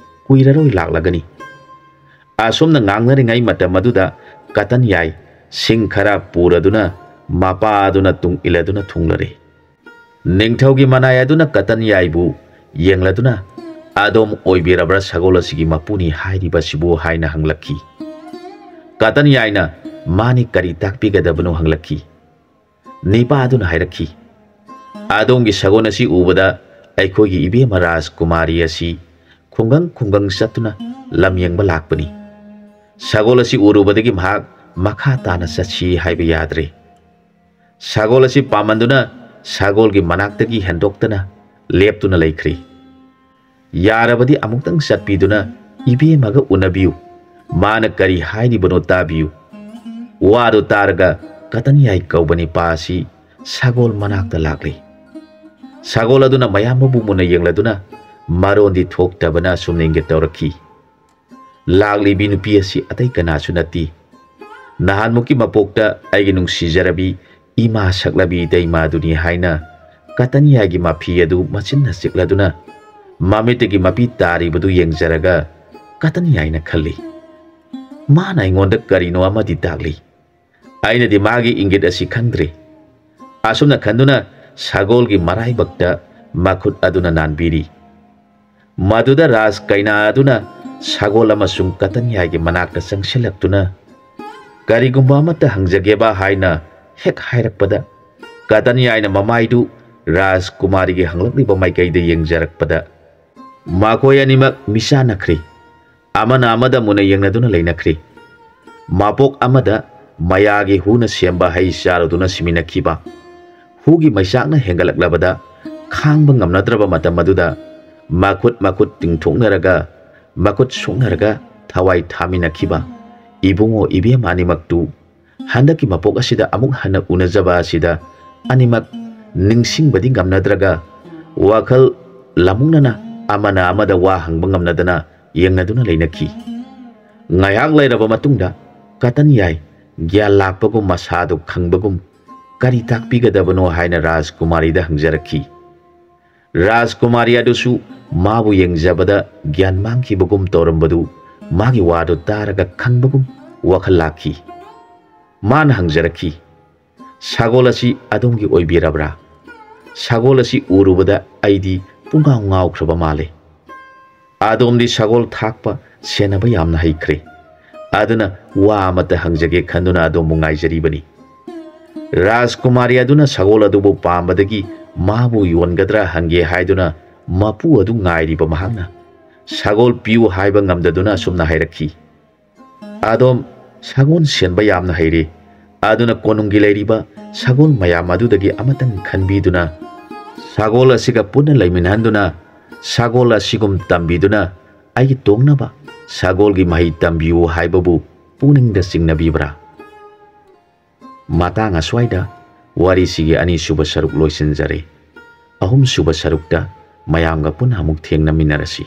ꯀꯨꯏꯔꯔꯣꯏ ꯂꯥꯛꯂꯒꯅꯤ꯫" ꯑꯁꯨꯝꯅ ꯉꯥꯡꯅꯔꯤꯉꯩ ꯃꯇꯝ ꯑꯗꯨꯗ ꯀꯇꯟ ꯌꯥꯏ ꯁꯤꯡ ꯈꯔ ꯄꯨꯔꯗꯨꯅ ꯃꯄꯥ ꯑꯗꯨꯅ ꯇꯨꯡ ꯏꯜꯂꯗꯨꯅ ꯊꯨꯡꯂꯔꯦ꯫ ꯅꯤꯡꯊꯧꯒꯤ ꯃꯅꯥꯏ ꯑꯗꯨꯅ ꯀꯇꯟ ꯌꯥꯏꯕꯨ ꯌꯦꯡꯂꯗꯨꯅ, "ꯑꯗꯣꯝ ꯑꯣꯏꯕꯤꯔꯕ꯭ꯔꯥ ꯁꯒꯣꯜ ꯑꯁꯤꯒꯤ ꯃꯄꯨꯅꯤ ꯍꯥꯏꯔꯤꯕꯁꯤꯕꯨ?" ꯍꯥꯏꯅ ꯍꯪꯂꯛꯈꯤ꯫ ꯀꯇꯟ ꯌꯥꯏꯅ, "ꯃꯥꯅꯤ, ꯀꯔꯤ ꯇꯥꯛꯄꯤꯒꯗꯕꯅꯣ?" ꯍꯪꯂꯛꯈꯤ꯫ ꯅꯤꯄꯥ ꯑꯗꯨꯅ ꯍꯥꯏꯔꯛꯈꯤ, "ꯑꯗꯣꯝꯒꯤ ꯁꯒꯣꯜ ꯑꯁꯤ ꯎꯕꯗ ꯑꯩꯈꯣꯏꯒꯤ ꯏꯕꯦꯝꯃ ꯔꯥꯖꯀꯨꯃꯥꯔꯤ ꯑꯁꯤ ꯈꯨꯡꯒꯪ ꯈꯨꯡꯒꯪ ꯆꯠꯇꯨꯅ ꯂꯝ ꯌꯦꯡꯕ ꯂꯥꯛꯄꯅꯤ꯫ ꯁꯒꯣꯜ ꯑꯁꯤ ꯎꯔꯨꯕꯗꯒꯤ ꯃꯍꯥꯛ ꯃꯈꯥ ꯇꯥꯅ ꯆꯠꯁꯤ ꯍꯥꯏꯕ ꯌꯥꯗ꯭ꯔꯦ꯫ ꯁꯒꯣꯜ ꯑꯁꯤ ꯄꯥꯝꯃꯟꯗꯨꯅ ꯁꯒꯣꯜꯒꯤ ꯃꯅꯥꯛꯇꯒꯤ ꯍꯦꯟꯗꯣꯛꯇꯅ ꯂꯦꯞꯇꯨꯅ ꯂꯩꯈ꯭ꯔꯦ꯫ ꯌꯥꯔꯕꯗꯤ ꯑꯃꯨꯛꯇꯪ ꯆꯠꯄꯤꯗꯨꯅ ꯏꯕꯦꯝꯃꯒ ꯎꯅꯕꯤꯌꯨ꯫ ꯃꯥꯅ ꯀꯔꯤ ꯍꯥꯏꯔꯤꯕꯅꯣ ꯇꯥꯕꯤꯌꯨ꯫" ꯋꯥꯗꯨ ꯇꯥꯔꯒ ꯀꯇꯟ ꯌꯥꯏ ꯀꯧꯕ ꯅꯤꯄꯥ ꯑꯁꯤ ꯁꯒꯣꯜ ꯃꯅꯥꯛꯇ ꯂꯥꯛꯂꯤ꯫ ꯁꯒꯣꯜ ꯑꯗꯨꯅ ꯃꯌꯥꯝꯕꯕꯨ ꯃꯨꯟꯅ ꯌꯦꯡꯂꯗꯨꯅ ꯃꯔꯣꯟꯗꯤ ꯊꯣꯛꯇꯕꯅ ꯑꯁꯨꯝꯅ ꯏꯪꯒꯤꯠ ꯇꯧꯔꯛꯈꯤ, "ꯂꯥꯛꯂꯤꯕꯤ ꯅꯨꯄꯤ ꯑꯁꯤ ꯑꯇꯩ ꯀꯅꯥꯁꯨ ꯅꯠꯇꯦ꯫ ꯅꯍꯥꯟꯃꯨꯛꯀꯤ ꯃꯄꯣꯛꯇ ꯑꯩꯒꯤ ꯅꯨꯡꯁꯤꯖꯔꯕꯤ ꯏꯃꯥ ꯁꯛꯂꯕꯤ ꯏꯇꯩꯃꯥꯗꯨꯅꯤ" ꯍꯥꯏꯅ ꯀꯇꯟ ꯌꯥꯏꯒꯤ ꯃꯐꯤ ꯑꯗꯨ ꯃꯆꯤꯟꯅ ꯆꯤꯛꯂꯗꯨꯅ ꯃꯃꯤꯠꯇꯒꯤ ꯃꯄꯤ ꯇꯥꯔꯤꯕꯗꯨ ꯌꯦꯡꯖꯔꯒ ꯀꯇꯟ ꯌꯥꯏꯅ ꯈꯜꯂꯤ, "ꯃꯥꯅ ꯑꯩꯉꯣꯟꯗ ꯀꯔꯤꯅꯣ ꯑꯃꯗꯤ ꯇꯥꯛꯂꯤ꯫ ꯑꯩꯅꯗꯤ ꯃꯥꯒꯤ ꯏꯪꯒꯤꯠ ꯑꯁꯤ ꯈꯪꯗ꯭ꯔꯤ꯫" ꯑꯁꯨꯝꯅ ꯈꯟꯗꯨꯅ ꯁꯒꯣꯜꯒꯤ ꯃꯔꯥꯏꯕꯛꯇ ꯃꯈꯨꯠ ꯑꯗꯨꯅ ꯅꯥꯟꯕꯤꯔꯤ꯫ ꯃꯗꯨꯗ ꯔꯥꯖ ꯀꯩꯅꯥ ꯑꯗꯨꯅ ꯁꯒꯣꯜ ꯑꯃꯁꯨꯡ ꯀꯇꯟ ꯌꯥꯏꯒꯤ ꯃꯅꯥꯛꯇ ꯆꯪꯁꯤꯜꯂꯛꯇꯨꯅ, "ꯀꯔꯤꯒꯨꯝꯕ ꯑꯃꯠꯇ ꯍꯪꯖꯒꯦꯕ" ꯍꯥꯏꯅ ꯍꯦꯛ ꯍꯥꯏꯔꯛꯄꯗ, ꯀꯇꯟ ꯌꯥꯏꯅ ꯃꯃꯥꯏꯗꯨ ꯔꯥꯖꯀꯨꯃꯥꯔꯤꯒꯤ ꯍꯪꯂꯛꯂꯤꯕ ꯃꯥꯏꯀꯩꯗ ꯌꯦꯡꯖꯔꯛꯄꯗ, ꯃꯈꯣꯏ ꯑꯅꯤꯃꯛ ꯃꯤꯆꯥꯟꯅꯈ꯭ꯔꯦ꯫ ꯑꯃꯅ ꯑꯃꯗ ꯃꯨꯟꯅ ꯌꯦꯡꯅꯗꯨꯅ ꯂꯩꯅꯈ꯭ꯔꯦ꯫ ꯃꯄꯣꯛ ꯑꯃꯗ ꯃꯌꯥꯒꯤ ꯍꯨꯅ ꯁꯦꯝꯕ ꯍꯩ ꯆꯥꯔꯨꯗꯨꯅ ꯁꯤꯃꯤꯟꯅꯈꯤꯕ, ꯍꯨꯒꯤ ꯃꯩꯆꯥꯛꯅ ꯍꯦꯟꯒꯠꯂꯛꯂꯕꯗ ꯈꯥꯡꯕ ꯉꯝꯅꯗ꯭ꯔꯕ ꯃꯇꯝ ꯑꯗꯨꯗ ꯃꯈꯨꯠ ꯃꯈꯨꯠ ꯇꯤꯡꯊꯣꯛꯅꯔꯒ, ꯃꯈꯨꯠ ꯁꯣꯛꯅꯔꯒ ꯊꯋꯥꯏ ꯊꯥꯃꯤꯟꯅꯈꯤꯕ ꯏꯕꯨꯡꯉꯣ ꯏꯕꯦꯝ ꯑꯅꯤꯃꯛꯇꯨ ꯍꯟꯗꯛꯀꯤ ꯃꯄꯣꯛ ꯑꯁꯤꯗ ꯑꯃꯨꯛ ꯍꯟꯅ ꯎꯅꯖꯕ ꯑꯁꯤꯗ ꯑꯅꯤꯃꯛ ꯅꯤꯡꯁꯤꯡꯕꯗꯤ ꯉꯝꯅꯗ꯭ꯔꯒ, ꯋꯥꯈꯜ ꯂꯥꯃꯨꯛꯅꯅ ꯑꯃꯅ ꯑꯃꯗ ꯋꯥ ꯍꯪꯕ ꯉꯝꯅꯗꯅ ꯌꯦꯡꯅꯗꯨꯅ ꯂꯩꯅꯈꯤ꯫ ꯉꯥꯏꯍꯥꯛ ꯂꯩꯔꯕ ꯃꯇꯨꯡꯗ ꯀꯇꯟ ꯌꯥꯏ ꯒ꯭ꯌꯥꯟ ꯂꯥꯛꯄꯒꯨꯝ, ꯃꯁꯥꯗꯨ ꯈꯪꯕꯒꯨꯝ, ꯀꯔꯤ ꯇꯥꯛꯄꯤꯒꯗꯕꯅꯣ ꯍꯥꯏꯅ ꯔꯥꯖꯀꯨꯃꯥꯔꯤꯗ ꯍꯪꯖꯔꯛꯈꯤ꯫ ꯔꯥꯖꯀꯨꯃꯥꯔꯤ ꯑꯗꯨꯁꯨ ꯃꯥꯕꯨ ꯌꯦꯡꯖꯕꯗ ꯒ꯭ꯌꯥꯟ ꯃꯥꯡꯈꯤꯕꯒꯨꯝ ꯇꯧꯔꯝꯕꯗꯨ ꯃꯥꯒꯤ ꯋꯥꯗꯨ ꯇꯥꯔꯒ ꯈꯪꯕꯒꯨꯝ ꯋꯥꯈꯜ ꯂꯥꯛꯈꯤ꯫ ꯃꯥꯅ ꯍꯪꯖꯔꯛꯈꯤ, "ꯁꯒꯣꯜ ꯑꯁꯤ ꯑꯗꯣꯝꯒꯤ ꯑꯣꯏꯕꯤꯔꯕ꯭ꯔꯥ? ꯁꯒꯣꯜ ꯑꯁꯤ ꯎꯔꯨꯕꯗ ꯑꯩꯗꯤ ꯄꯨꯡꯉꯥꯎ ꯉꯥꯎꯈ꯭ꯔꯕ ꯃꯥꯜꯂꯦ꯫ ꯑꯗꯣꯝꯗꯤ ꯁꯒꯣꯜ ꯊꯥꯛꯄ, ꯁꯦꯟꯅꯕ ꯌꯥꯝꯅ ꯍꯩꯈ꯭ꯔꯦ꯫ ꯑꯗꯨꯅ ꯋꯥ ꯑꯃꯠꯇ ꯍꯪꯖꯒꯦ ꯈꯟꯗꯨꯅ ꯑꯗꯣꯝꯕꯨ ꯉꯥꯏꯖꯔꯤꯕꯅꯤ꯫" ꯔꯥꯖꯀꯨꯃꯥꯔꯤ ꯑꯗꯨꯅ ꯁꯒꯣꯜ ꯑꯗꯨꯕꯨ ꯄꯥꯝꯕꯗꯒꯤ ꯃꯥꯕꯨ ꯌꯣꯟꯒꯗ꯭ꯔꯥ ꯍꯪꯒꯦ ꯍꯥꯏꯗꯨꯅ ꯃꯄꯨ ꯑꯗꯨ ꯉꯥꯏꯔꯤꯕ ꯃꯍꯥꯛꯅ ꯁꯒꯣꯜ ꯄꯤꯌꯨ ꯍꯥꯏꯕ ꯉꯝꯗꯗꯨꯅ ꯑꯁꯨꯝꯅ ꯍꯥꯏꯔꯛꯈꯤ, "ꯑꯗꯣꯝ ꯁꯒꯣꯜ ꯁꯦꯟꯕ ꯌꯥꯝꯅ ꯍꯩꯔꯦ꯫ ꯑꯗꯨꯅ ꯀꯣꯅꯨꯡꯒꯤ ꯂꯩꯔꯤꯕ ꯁꯒꯣꯜ ꯃꯌꯥꯝ ꯑꯗꯨꯗꯒꯤ ꯑꯃꯇꯪ ꯈꯟꯕꯤꯗꯨꯅ ꯁꯒꯣꯜ ꯑꯁꯤꯒ ꯄꯨꯟꯅ ꯂꯩꯃꯤꯟꯅꯍꯟꯗꯨꯅ ꯁꯒꯣꯜ ꯑꯁꯤꯒꯨꯝ ꯇꯝꯕꯤꯗꯨꯅ ꯑꯩꯒꯤ ꯇꯣꯡꯅꯕ ꯁꯒꯣꯜꯒꯤ ꯃꯍꯩ ꯇꯝꯕꯤꯌꯨ ꯍꯥꯏꯕꯕꯨ ꯄꯨꯛꯅꯤꯡꯗ ꯆꯤꯡꯅꯕꯤꯕ꯭ꯔꯥ?" ꯃꯇꯥꯡ ꯑꯁ꯭ꯋꯥꯏꯗ ꯋꯥꯔꯤꯁꯤꯒꯤ ꯑꯅꯤꯁꯨꯕ ꯁꯔꯨꯛ ꯂꯣꯏꯁꯤꯟꯖꯔꯦ꯫ ꯑꯍꯨꯝꯁꯨꯕ ꯁꯔꯨꯛꯇ ꯃꯌꯥꯝꯒ ꯄꯨꯟꯅ ꯑꯃꯨꯛ ꯊꯦꯡꯅꯃꯤꯟꯅꯔꯁꯤ꯫